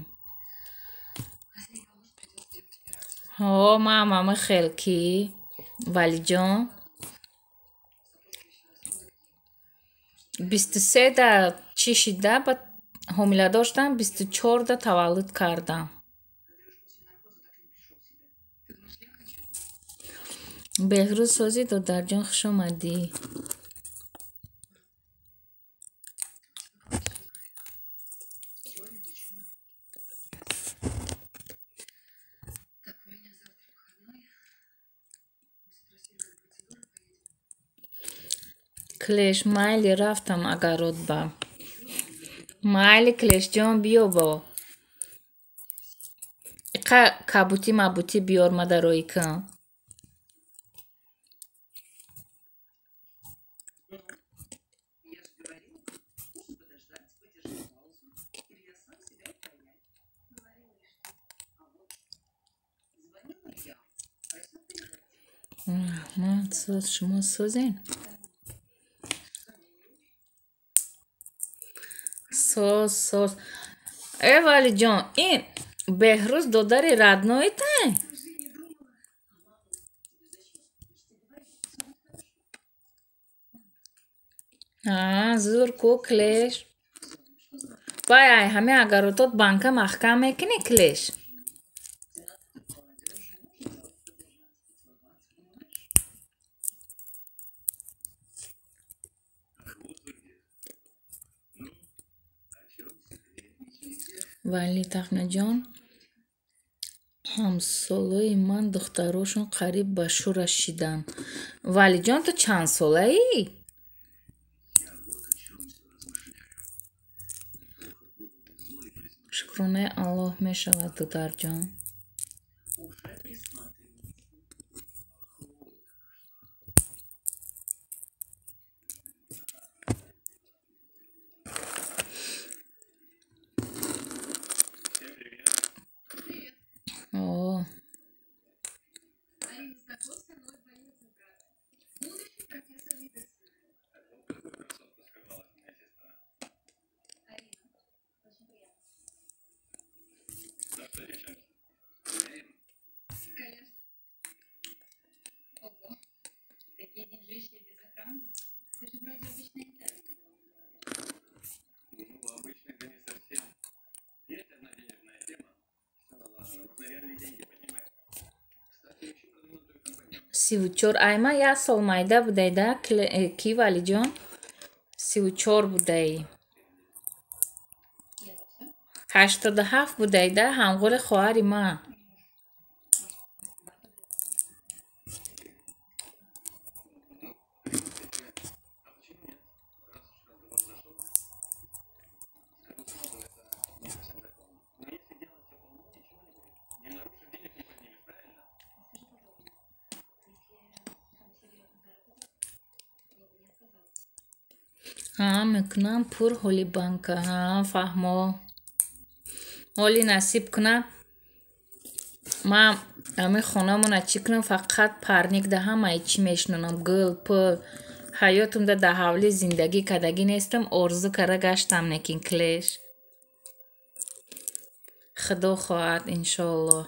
Ҳо, мама михел ки Валиҷон. 23-да чӣ шида, ба ҳомиладор шудам, 24-да таваллуд кардам. Беҳрӯз созӣ, додарҷон, хуш омадӣ. Клеш, майли рафтам агарот ба. Майли, Клешҷон, биё бо. Иқа кабутӣ мабутӣ биёр мадарои кун. Раҳмат, соз, шумо созен? Соз, соз. Э, Валиҷон, ин Беҳрӯз додари родноитай? Аа, зур ку, Клеш. Вай, ай, ҳаме агаротот банка маҳкам мекунӣ, Клеш? Вале Тахминаҷон, ҳамсолои ман духтарошон қариб ба шӯра шиданд. Валиҷон, ту чанд солаӣ? Шукронаи Аллоҳ мешавад, додарҷон. О. 34. Ай ман як сол майда будай да, ки Валиҷон? 34 будай. 87 будай да, ҳамғоли хоҳари ман. Ҳа, мекунам пур ҳоли банка. Ҳа, фаҳмо. Ҳоли насиб кунам. Ман ҳамин хонамона чӣ кунам, фақат парник да ҳамаи чӣ мешинонам. Гул, пул. Ҳаётумда дар ҳавлӣ зиндагӣ кардагӣ нестам, орзу карда гаштам некин клеш. Худо хоҳад, иншоаллоҳ.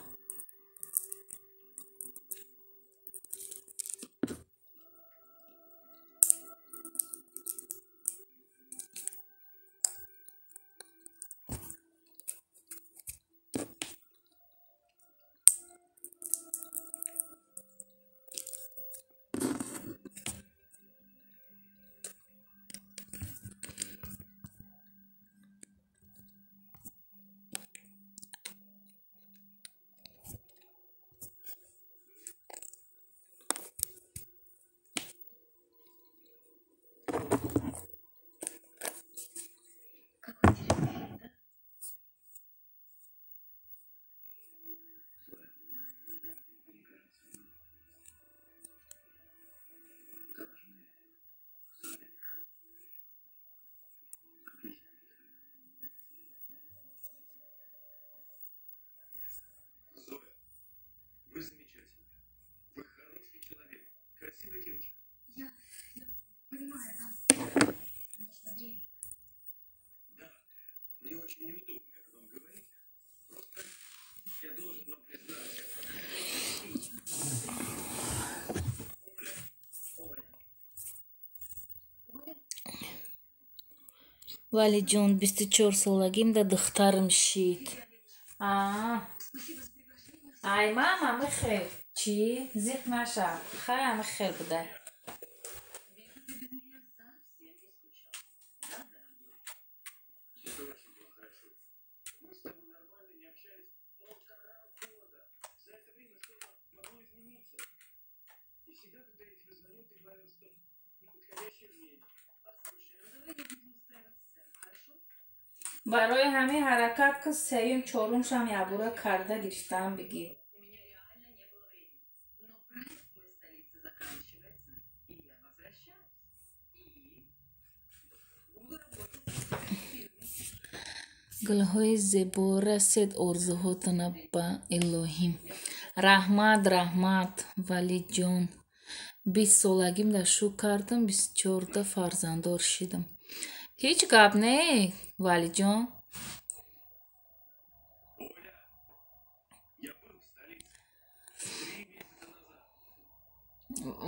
Вы замечательны. Вы хороший человек. Красивая девушка. Я понимаю, нам нужно время. Да, мне очень неудобно это вам говорить. Просто я должен вам признаться. Оля. Оля. Валиҷон, 24 солагим да духтарам шид. Ай, мама, михел. Чӣ? Зиқ наша. Хай, михел будай. Барои ҳамин ҳаракат ки сеюм чорумшам якбора карда гирифтаам бигир. Гулҳои зебо, расед орзуҳотона ба Илоҳим. Раҳмат, раҳмат, Валиҷон. 20 солагим да шу кардам, 24-да фарзанддор шидам. Ҳеҷ гап не, Валиҷон.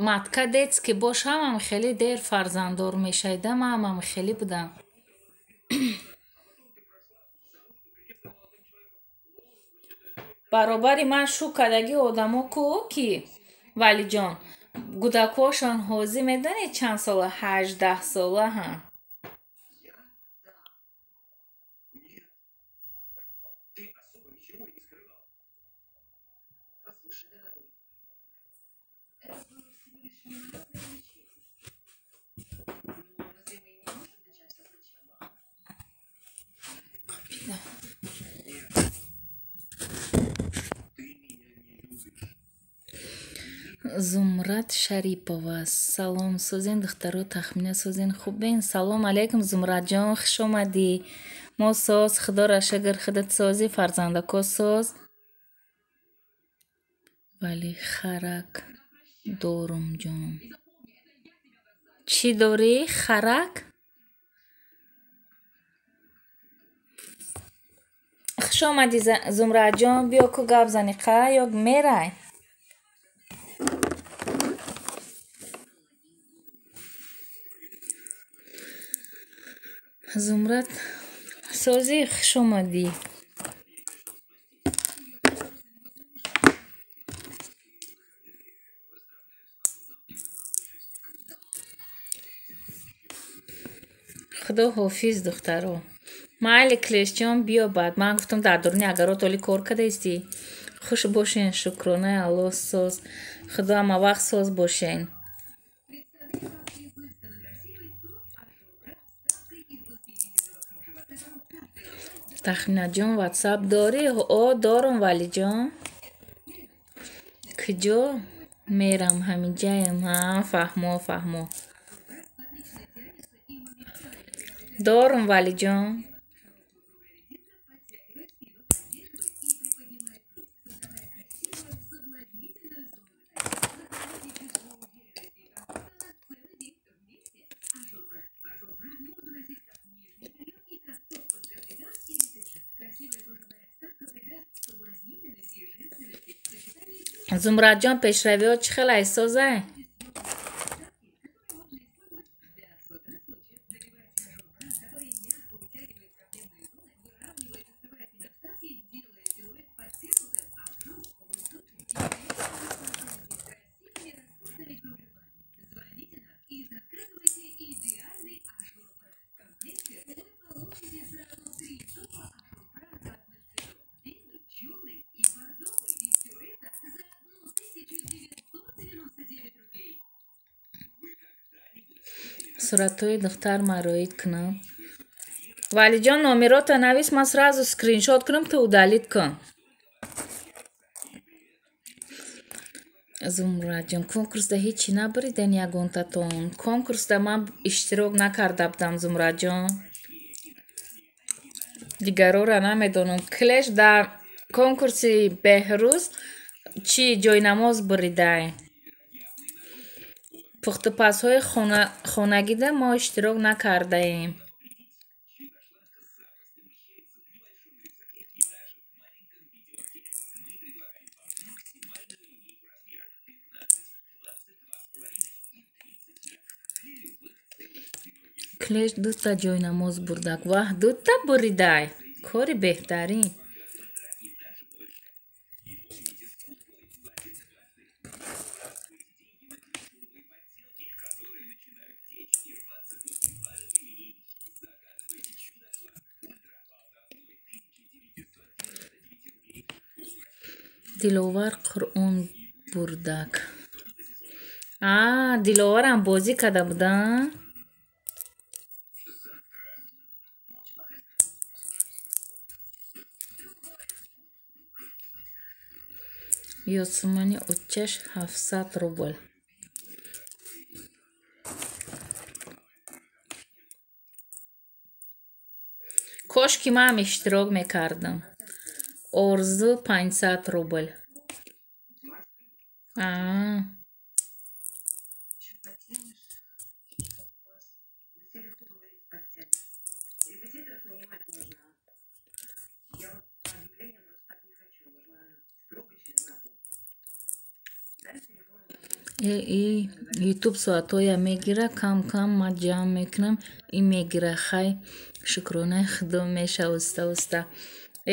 Матка детский бош, ҳамам хеле дер фарзанддор мешавида, ман ҳамам хеле будам. Баробари ман шу кардагӣ одамо ку ки Валиҷон, гудакҳошон ҳозир медонед чанд сола? 18 сола ҳам. Зумрад Шарипова. Салом, созен духтаро, тахмина созен хубен. Салом алейкум, Зумрадҷон, хуш омадӣ. Мо соз, худоро шукр, худат созӣ, фарзандако соз. Вале харак дорум ҷон. Чӣ дорӣ? Харак? Хуш омадӣ, Зумрадҷон, биё ку гап зани, қа ё мерай? Зумрад созӣ, хуш омадӣ. Худо ҳофиз, духтаро. Майли, Клешҷон, биё баъд. Ман гуфтам, дар дуруни агарот оли кор кардаисти. Хуш бошен, шукронаи Аллоҳ, соз. Худо ҳама вақт соз бошен. Тахминаҷон, ватсап дорӣ? О, дорам, Валиҷон. Куҷо мерам, ҳаминҷаям. Ҳа, фаҳмо, фаҳмо. Дорам, Валиҷон. Зумрадҷон, пешравиҳо чӣ хел айсозай? Суратҳои духтар мароид кунам. Валиҷон, номерота навис, ман сразу скриншот кунам, ту удалить кун. Зумраҷон, конкурсда ҳечи набариден ягонтатон? Конкурсда ман иштирок накарда будам, Зумраҷон. Дигарора намедонам. Клеш дар конкурси Беҳрӯз чӣ ҷойнамоз буридай. Пухтупазҳои хонагида мо иштирок накардаем. Клеш дута ҷойнамоз бурдак. Ваҳ, дута буридай. Кори беҳтарин. Диловар Қуръон бурдак. А, Диловарам бозӣ карда буда? Ёсумани отчаш 700 рубл. Кош ки ман иштирок мекардам. Орзу 500 рубл. А. И ютуб соатҳоя мегира, кам кам ман ҷамъ мекунам, ин мегира. Хай, шукронаи Худо, меша уста уста.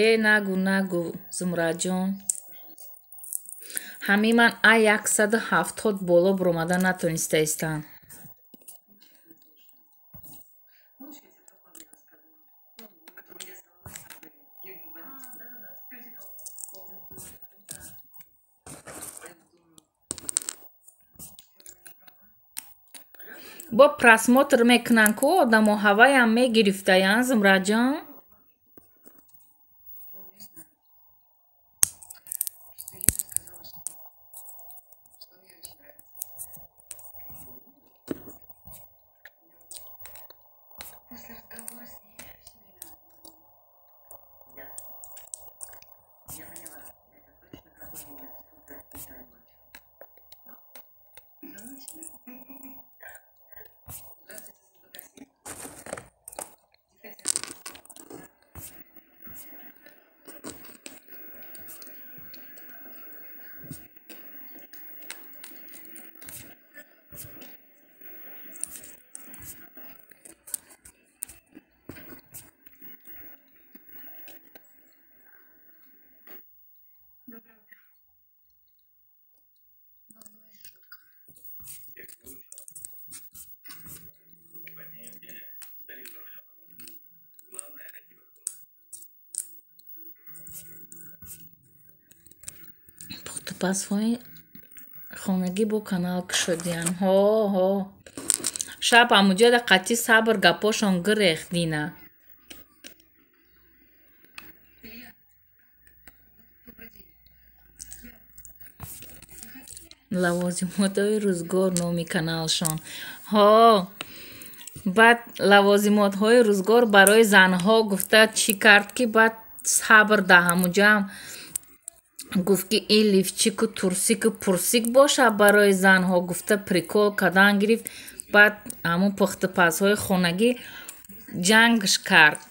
Э, нагу, нагу, Зумраҷон. Ҳамин ман а 170 боло биромада натонистаистам. Бо просмотр мекунанд ку одамо, ҳаваям мегирифтаянд, Зумраҷон. Пухтупазҳои хонагӣ бо канал кушодиян. Ҳо, ҳо. Шаб ҳамуҷода қатъи сабр гапошон гирехт дина. Лавозимотҳои рӯзгор номи каналшон. Ҳо, баъд лавозимотҳои рӯзгор барои занҳо гуфта чӣ кард, ки баъд сабр да ҳамуҷоам гуфт, ки ин лифчику турсику пурсик боша барои занҳо гуфта прикол кардан гирифт. Баъд ҳамун пухтупазҳои хонагӣ ҷангш кард.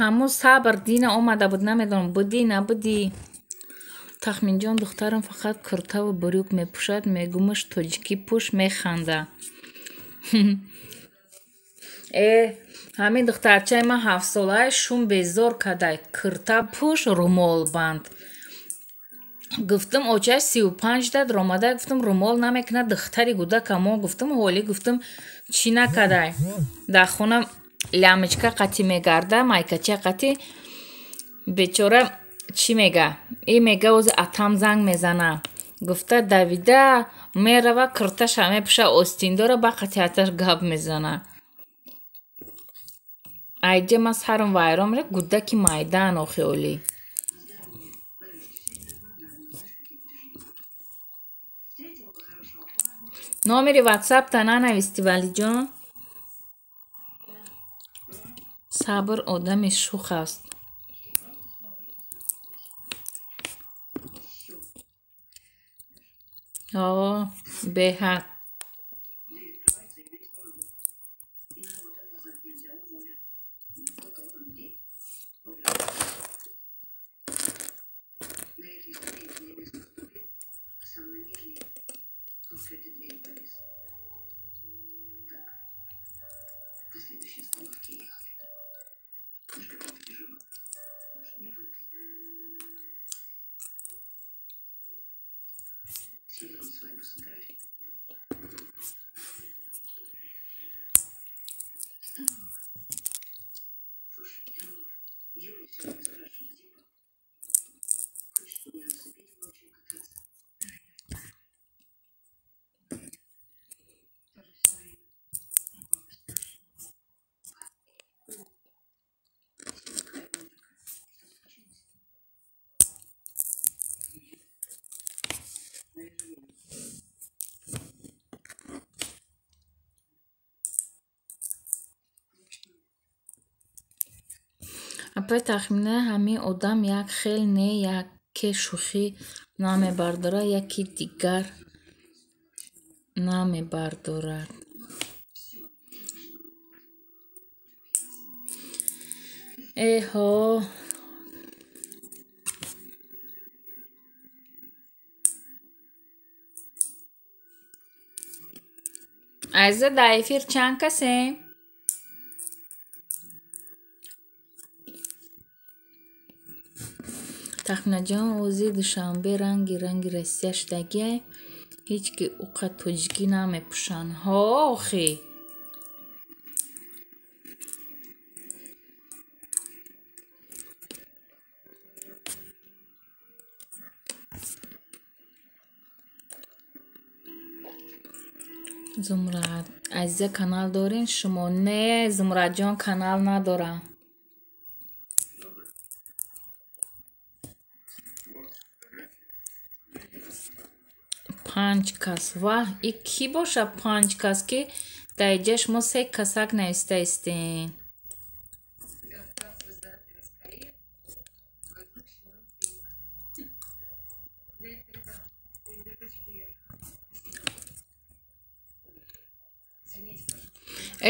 Ҳамун сабр дина омада буд, намедонам будӣ набудӣ. Тахминҷон, духтарам фақат куртаву брюк мепӯшад, мегумаш тоҷикӣ пӯш, механда. Э, ҳамин духтарчаи ман ҳафтсолаи шум безор кадай. Курта пӯш, румол банд. Гуфтам очаш 35 дад ромада, гуфтам румол намекунад духтари гудака мо, гуфтам ҳолӣ гуфтам чӣ накадай. Дар хона лямочка қатӣ мегарда, майкача қатӣ. Бечора чӣ мега? И мега ози атам занг мезана. Гуфта давида мерава, курташа мепӯша, остиндора, ба қатӣ аташ гап мезана. Айҷа ман сарам вайрон мера, гудаки майдаан охи олӣ. Номери ватсапта нанависти, Валиҷон? Сабр одами шух аст. Ҳо, беҳад. Апай Тахмина, ҳамин одам як хел не, яке шӯхӣ намебардорад, яки дигар намебардорад. Эҳо, азиза, дар эфир чанд касем? Тахминаҷон, ози Душанбе ранги ранги Россия шудагиай, ҳеҷ ки уқа тоҷикӣ намепӯшанд. Ҳо, охи. Зумрад, азиза, канал дорен шумо? Не, Зумрадҷон, канал надорам. Панҷ кас. Ваҳ, и кӣ боша панҷ кас, ки дар иҷа шумо се касак нависта истем?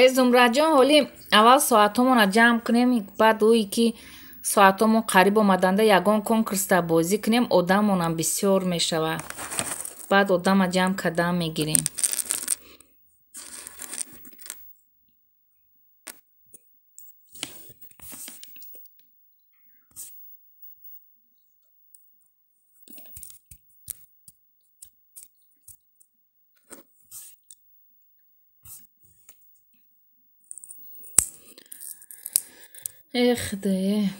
Э, Зумраҷон, ҳоли аввал соатҳомонро ҷамъ кунем, баъд ӯе ки соатҳомон қариб омаданда ягон конкурсда бозӣ кунем, одамонам бисёр мешавад. Баъд одама ҷамъ кардан мегирем. Э худое.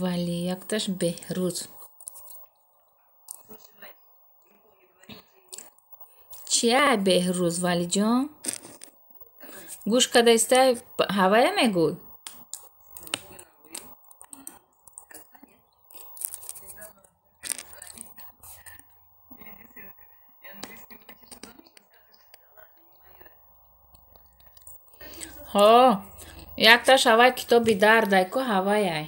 Вале якташ Беҳрӯз. Чия Беҳрӯз, Валиҷон? Гӯш када истай, ҳавая мегӯй? Ҳо, якташ ҳавай китоби дардай ку ҳаваяй.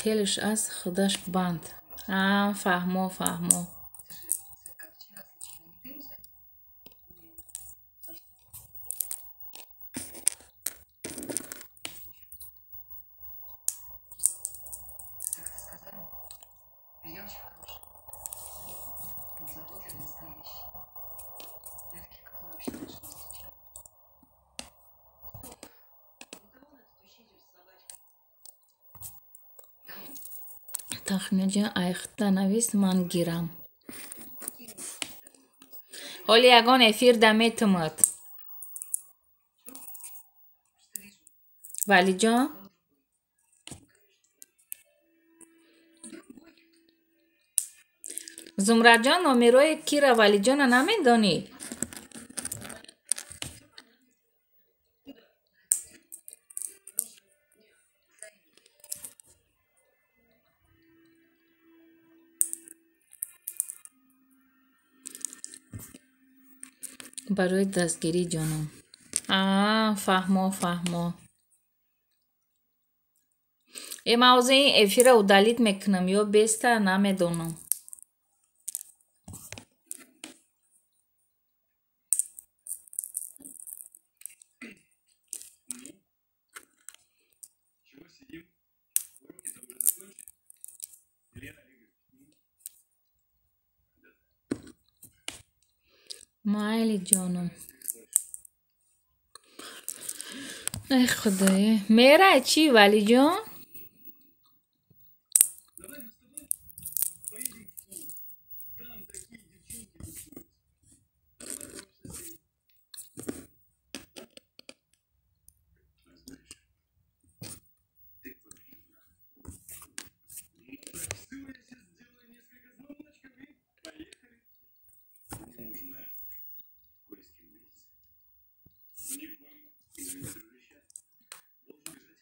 Телиш аз худаш банд. А, фаҳмо, фаҳмо. Тахминаҷон, айхта навис, ман гирам. Ҳоли ягон эфир да метумад. Валиҷон? Зумраҷон, номерои кира Валиҷона намедонӣ? Барои дастгирӣ ҷонам. А, фаҳмо, фаҳмо. Э, ман ҳозир ин эфирро удалить мекунам ё беста, намедонам. Чего сидим? Уроки-то уже закончились. Илья Олегович, ну, Майли ҷонам. Эй худое. Мерай чӣ, Валиҷон? Давай мы с тобой поедем в клуб. Там такие девчонки тусуются. Познакомишься с ними. А знаешь, ты победила. Ну так все, я сейчас сделаю несколько звоночков и поехали. Мне нужно кое с кем увидеться. Не понял. Извини, дружище. Должен бежать.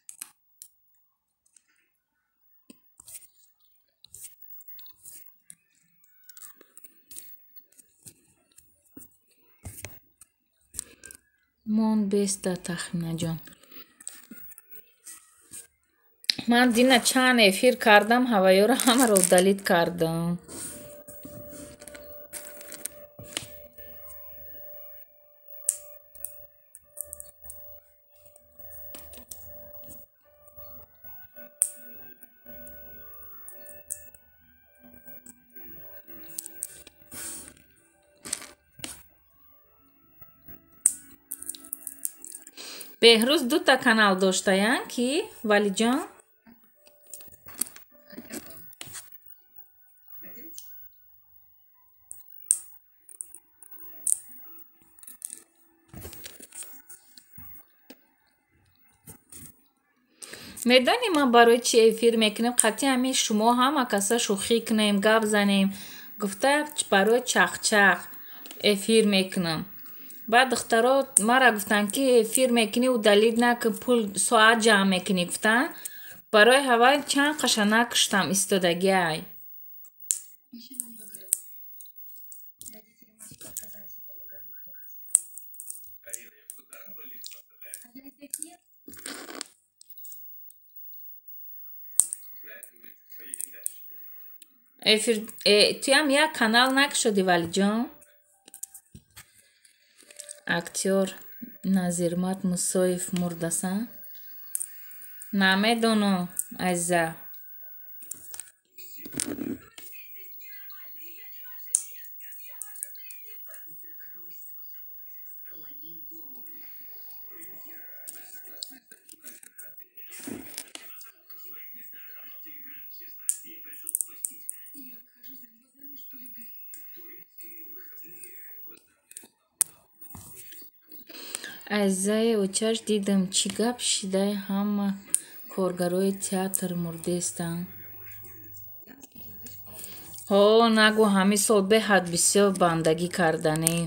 Мон беста, Тахминаҷон. Ман дина чанд эфир кардам, ҳаваёро ҳамаро удалить кардам. Беҳрӯз дута канал доштаян ки, Валиҷон? Медонӣ ман барои чӣ эфир мекунем? Қатъи ҳамин шумо ҳама каса шӯхӣ кунем, гап занем. Гуфта барои чахчах эфир мекунам. Баъд духтаро мара гуфтанд ки эфир мекунӣ, удалить накун, пул соат ҷамъ мекунӣ гуфтанд. Барои ҳавай чанд қаша накуштам истодагиай. Ничего не выиграл. Родители мальчика отказались от предлагаемых лекарств. Арина, я что, даром больницу оставляю? А я опять нет. На этой улице поедем дальше. Эфир туям як канал накушодӣ, Валиҷон? Актёр Назирмат Мусоев мурдаса? Намедонам, азиза. Все. Азизаи очаш дидам, чӣ гап шидай, ҳама коргарои театр мурдестанд. Ҳо, нагӯ, ҳамин сол беҳад бисёр бандагӣ карданӣ.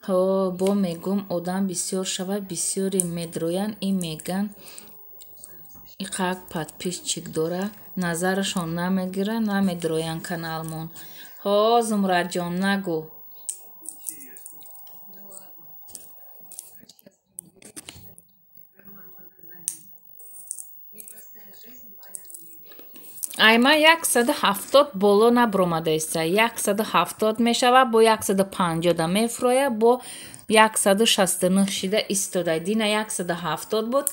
Ҳо, бо мегӯм, одам бисёр шавад, бисёре медроянд, и меган иқак подписчик дора, назарашон намегира, намедроянд каналмон. Ҳо, Зумрадҷон, нагӯ. Ай ман 170 боло набуромадаиста. 170 мешавад, бо 150 мефурояд, бо 169 шида истодай. Дина 170 буд,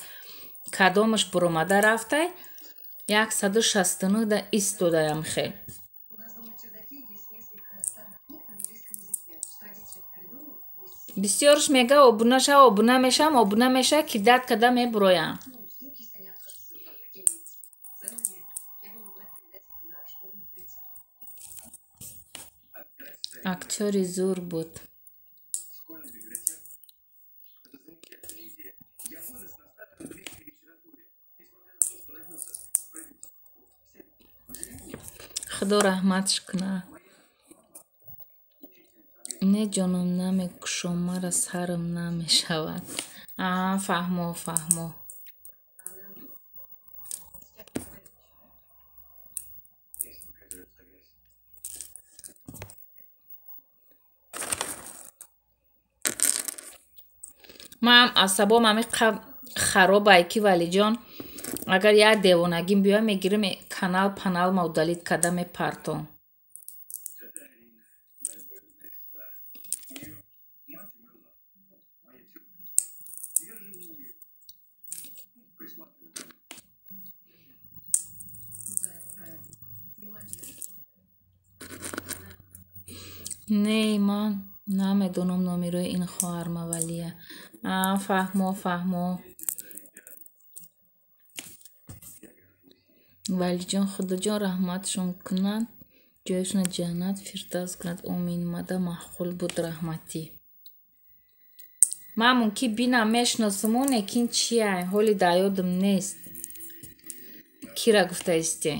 кадомаш буромада рафтай, 169 да истодаям хел. Бисёрш мега обуна шав, обуна мешавам, обуна мешава, ки дад када мебуроям. Актёри зур буд. Худо раҳматш кунад. Не, ҷоном, намекушом, мара сарам намешавад. А, фаҳмо, фаҳмо. Ман асабом ҳами харобай ки, Валиҷон, агар як девонагим биёяд, мегирам канал паналма удалить карда мепартом. Не, ман намедонам номерои ин хоҳарма, Валия. А, фаҳмо, фаҳмо. Валиҷон, Худоҷон раҳматшон кунад, ҷояшона ҷаннат фирдавс кунад. Омин. Мада маъқул буд раҳматӣ. Ман мумкин бинам, мешиносуму, лекин чия, ҳоли дар ёдам нест. Кира гуфтаисте?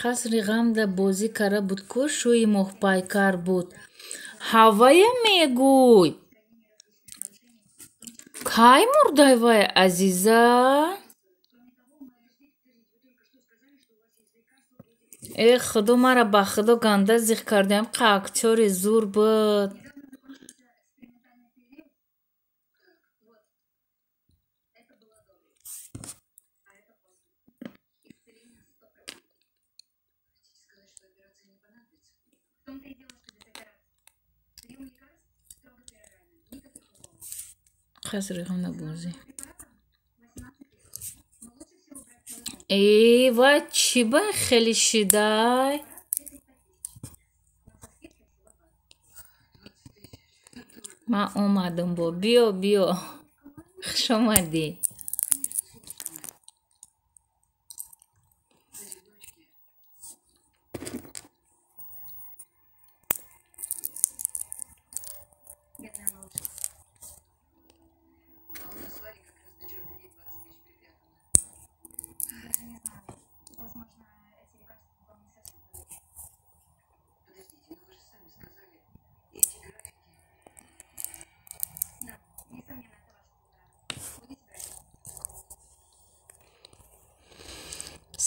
Қасри ғамда бозӣ карда буд ку, шӯи моҳпайкар буд. Ҳавая мегӯй? Кай мурдай вай, азиза? Э, Худо, мара ба Худо ганда зиқ кардем, қа актёри зур буд. Қасри ғамда бозӣ. Э, вай чӣ ба хеле шидай? Ман омадам бо. Биё, биё. Хуш омадӣ.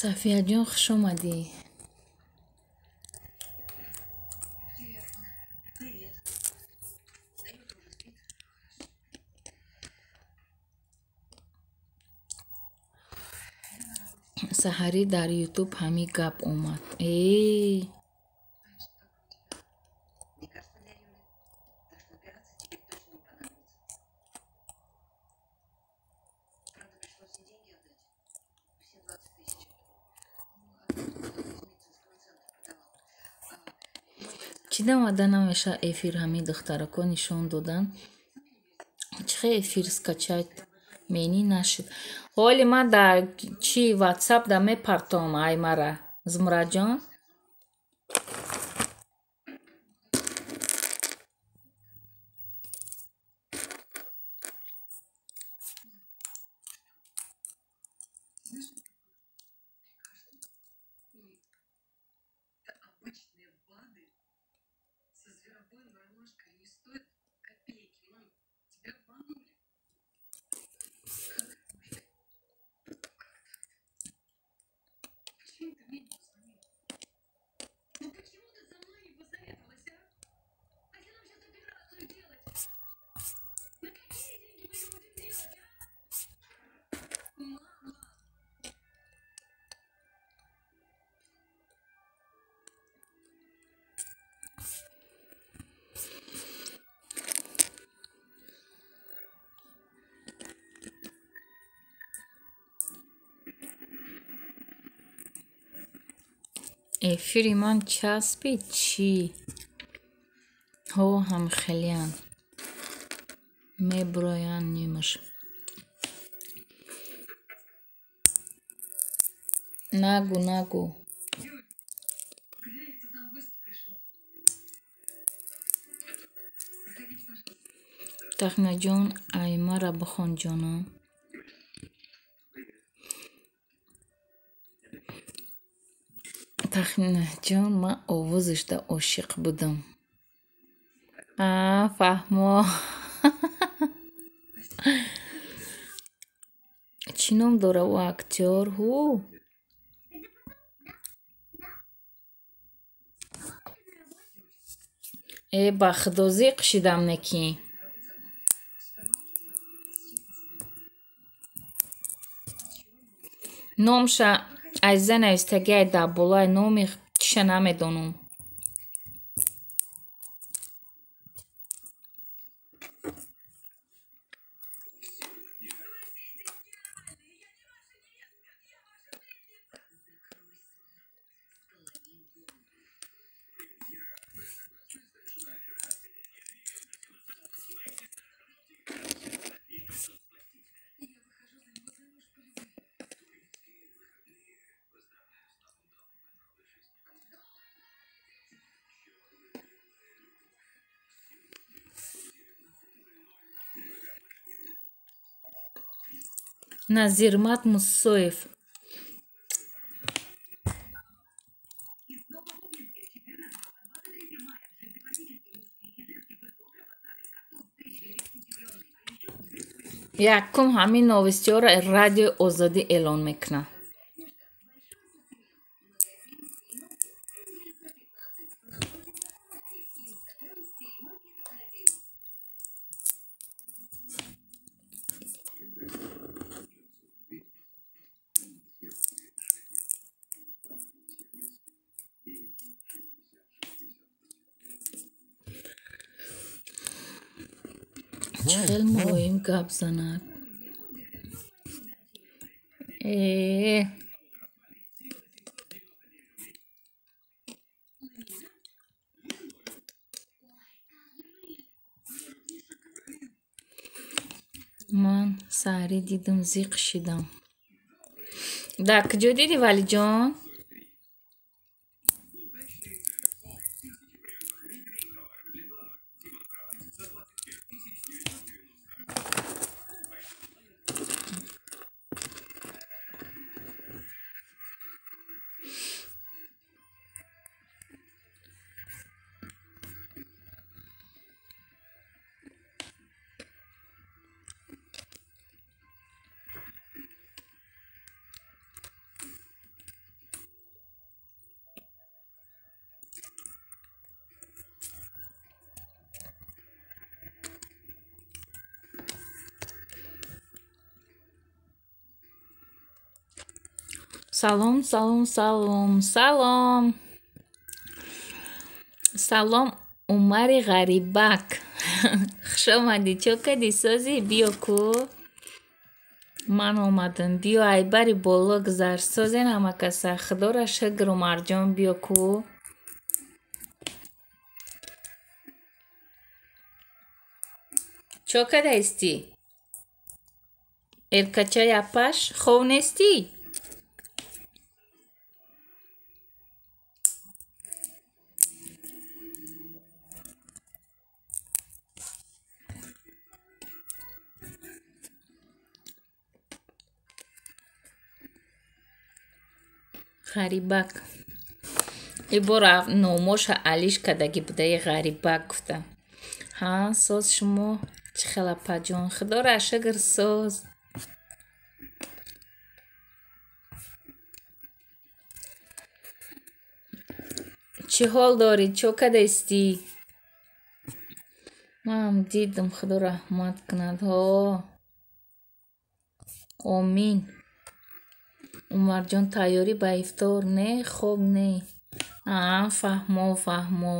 Сафияҷон, хуш омадӣ. Саҳарӣ дар Ютуб ҳамин гап омад. Э. Чӣ дамада намеша эфир ҳамин духтарако нишон додан? Чӣ хел эфир скачать менӣ нашуд. Ҳоли ман дар чи ватсап да мепартом ай мара, Зумраҷон? Эфири ман часпид чӣ? Ҳо ҳамхелиянд. Мебуроянд нимаш. Нагу, нагу. Тахминаҷон, ай мара бихон ҷонам. Тахминаҷон, ман овозашда ошиқ будам. А, фаҳмо. Чӣ ном дора ӯ актёр? Ҳу? Э, ба худо зиқ шидам неки. Номша Азиза навистагиай дар болои номи чиша намедонам. Назирмат Мусоев. Якум ҳамин новостиҳоро Радиои Озодӣ эълон мекунад. Чӣ хел мулоим гап занад. Э. Ман саҳарӣ дидам, зиқ шидам. Дар куҷо дидӣ, Валиҷон? Салом, салом, салом, салом. Салом, Умари Ғарибак. Хуш омадӣ. Чо кардӣ, созӣ? Биё ку. Ман омадам. Биё айбари боло гузар. Созен ҳама каса. Худоро шукр, Умарҷон, биё ку. Чо кадаистӣ? Эркачаи апаш хов нестӣ? Ғарибак. Ибора номоша алиш кардагӣ будаи Ғарибак гуфта. Ҳа, соз шумо чӣ хел апаҷон? Худоро шукр, соз. Чӣ ҳол дорӣ? Чо кадаистӣ? Манам дидам, Худо раҳмат кунад. Ҳо. Омин. Умарҷон, тайёрӣ ба ифтор? Не, хоб не. Аа, фаҳмо, фаҳмо.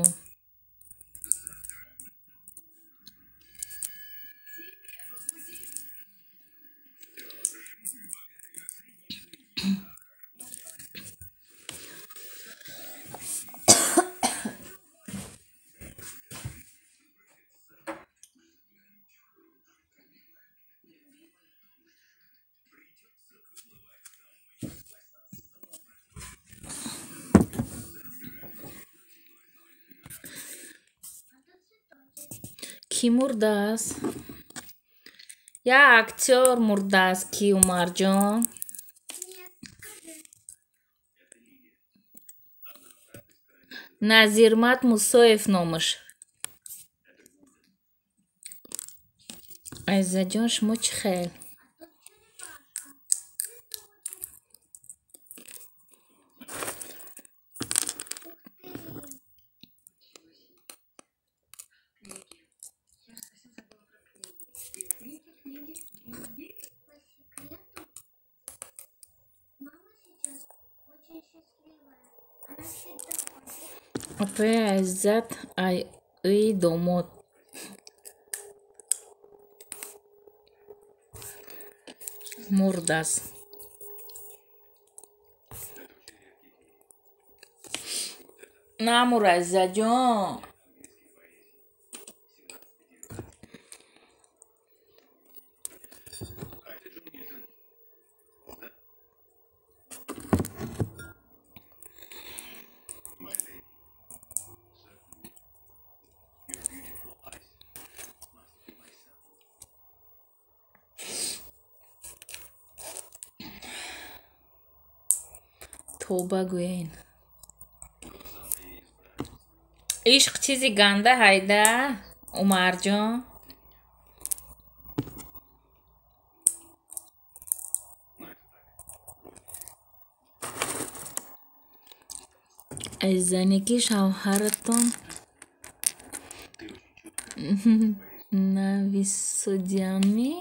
Кӣ мурдааст? Як актёр мурдааст, ки Умарҷон? Назирмат Мусоев номаш. Азизаҷон, шумо чӣ хел? Апаи Азизат, ай ӯи домод. Мурдааст. Намур, Азизаҷон. Тоба гӯен. Ишқ чизи ганда ҳайда, Умарҷон. Азизаники шавҳаратон нависодианми?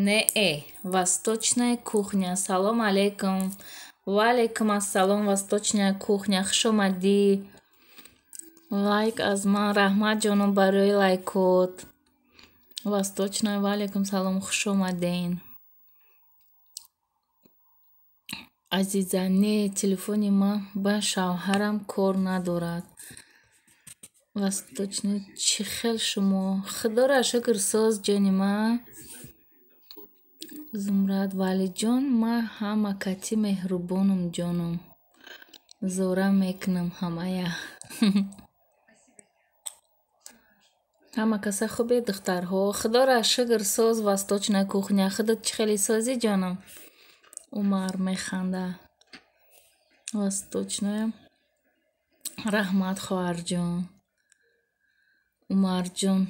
Не-э, восточная кухня. Салом алейкум. Ва алейкум ассалом, восточная кухня. Хуш омадӣ. Лайк аз ман. Раҳмат, ҷоном, барои лайкот. Восточная, ва алейкум салом, хуш омаден. Азиза, не, телефони ман ба шавҳарам кор надорад. Восточная, чӣ хел шумо? Худоро шукр, соз, ҷони ман. Зумрад Валиҷон, ман ҳама кати меҳрубонам, ҷоном. Зора мекунам ҳамая. Ҳама каса хубе, духтарҳо? Худоро шукр, соз, восточная кухня. Худат чӣ хеле созӣ, ҷоном? Умар механда. Восточная. Раҳмат, хоҳарҷон. Умарҷон,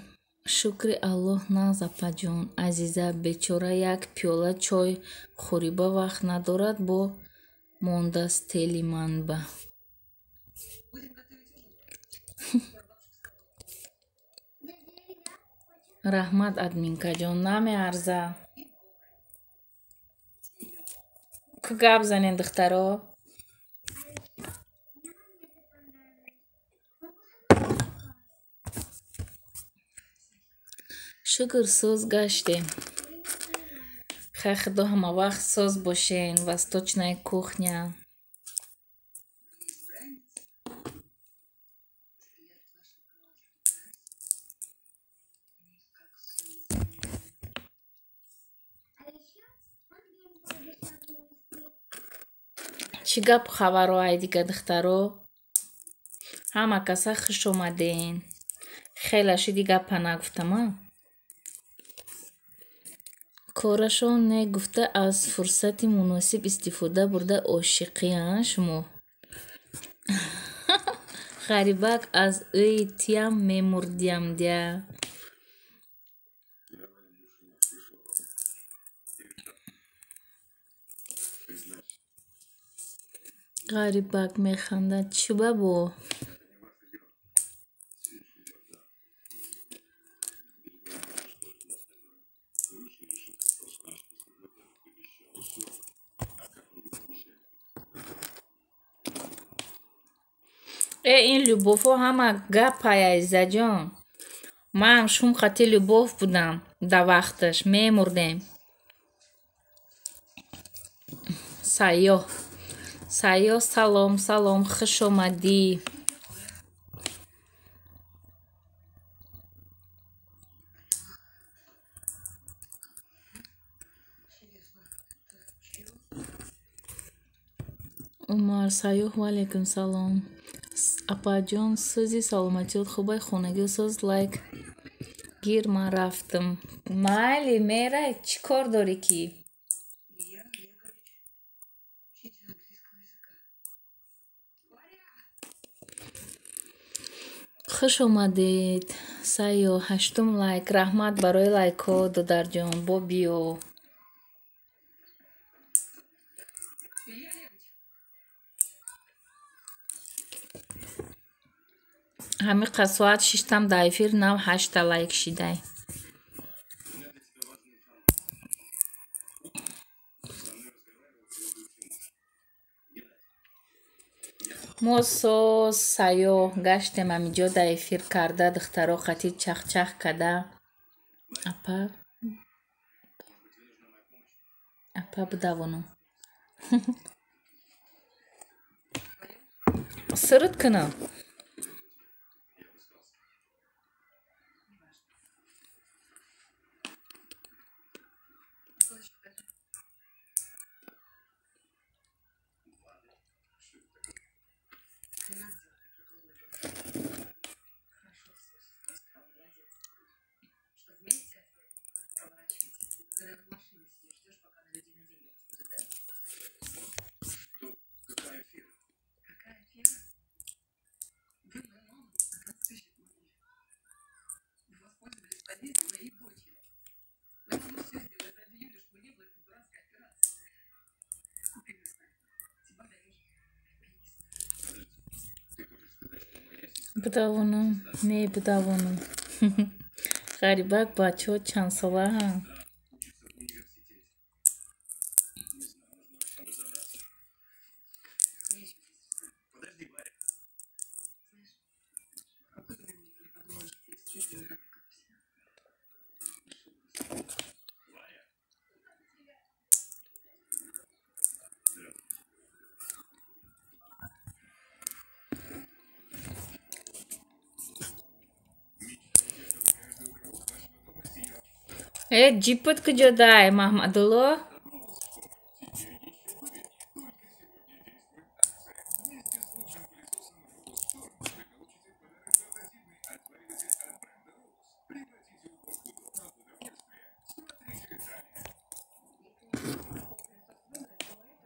шукри Аллоҳ нағз, апаҷон. Азиза, бечора як пиёла чой хӯриба вақт надорад, бо мондааст тели манба. Раҳмат, админкаҷон, намеарза. Ку гап занен, духтаро? Шукр, соз гаштем. Хай, худо ҳамавақт соз бошен. Восточная кухня. Чӣ гапу хабаро, ай дига, духтаро? Ҳама каса хуш омаден. Хела шиди, гапа нагуфтам, а? Корашон не гуфта, аз фурсати муносиб истифода бурда, ошиқӣ, а шумо? Ғарибак, аз ӯи тиям мемурдиям дя. Ғарибак механдад. Чӣ бабо? Э, ин любовҳо ҳама гапай, азизаҷон. Ман шум қати любов будам, да вақташ мемурдем. Сайёҳ, Сайёҳ, салом, салом, хуш омадӣ. Умар Сайёҳ, ваалайкум салом. Апаҷон, сӯзи, саломатиёт хубай, хонагиё соз? Лайк гир, ман рафтам. Майли, мерай, чӣ кор дорӣ ки? Илья Олегович, учитель английского языка. Хуш омадед, Сайёҳ. Ҳаштум лайк. Раҳмат барои лайкҳо, додарҷон, бо биё. Илья Олегович. Ҳамиқа соат шиштам дар эфир, нав ҳашта лайк шидай. У меня для тебя важная информация. Со мной разговаривал твой бывший муж. Геннадий. Мо соз, Сайёҳ, гаштем ҳамиҷо дар эфир карда, духтаро қатӣ чахчах када. Апа, Может быть, тебе нужна моя помощь? Апа, бидавонам. Суруд кунам. Я обыскался. Неважно. Что еще даже? Валя. Что это такое? Хрена сделал такие круглые глаза. Хорошо все, сестра, молодец. Что, вместе проворачиваете? Когда в машине сидишь, ждешь, пока на людей на деньги отведут, да? Кто? Какая фира? Какая фира? Вы мою маму как раз сыщик мне. Вы воспользовались болезнью моей дочери. Моя мама все сделает ради Юли, чтобы не было этой дурацкой операции. Купили с нами. Тебя даешь. Копейки. Подожди. Ты хочешь сказать, что моя сестра... Бидавонам, не бидавонам. Ғарибак, бачаҳо чандсолаанд? Сестра учится в университете. Не знаю, нужно во всем разобраться. Нечего здесь рассказать. Подожди, Варя. Знаешь, в какой-то момент я подумала, что ты действительно не такой, как все. Ошиблась. Варя. Здравствуйте. Мечтайте, чтобы каждый уголок вашего дома сиял. Э, ҷипот куҷо дай, Маҳмадулло? Теперь еще выгоднее. Только сегодня действует акция. Вместе с лучшим пылесосом Robos Storm вы получите в подарок портативный отпариватель от бренда Robos. Превратите уборку дома в удовольствие. Смотрите далее. Если не нашел пылесос выбрать,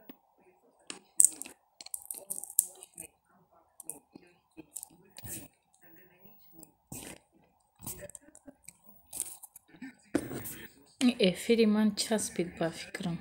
то это пылесос отличный выбор. Он мощный, компактный, легкий, быстрый, эргономичный и красивый. Недостатков у него Вертикальный пылесос Ин эфири ман часпид, ба фикрам.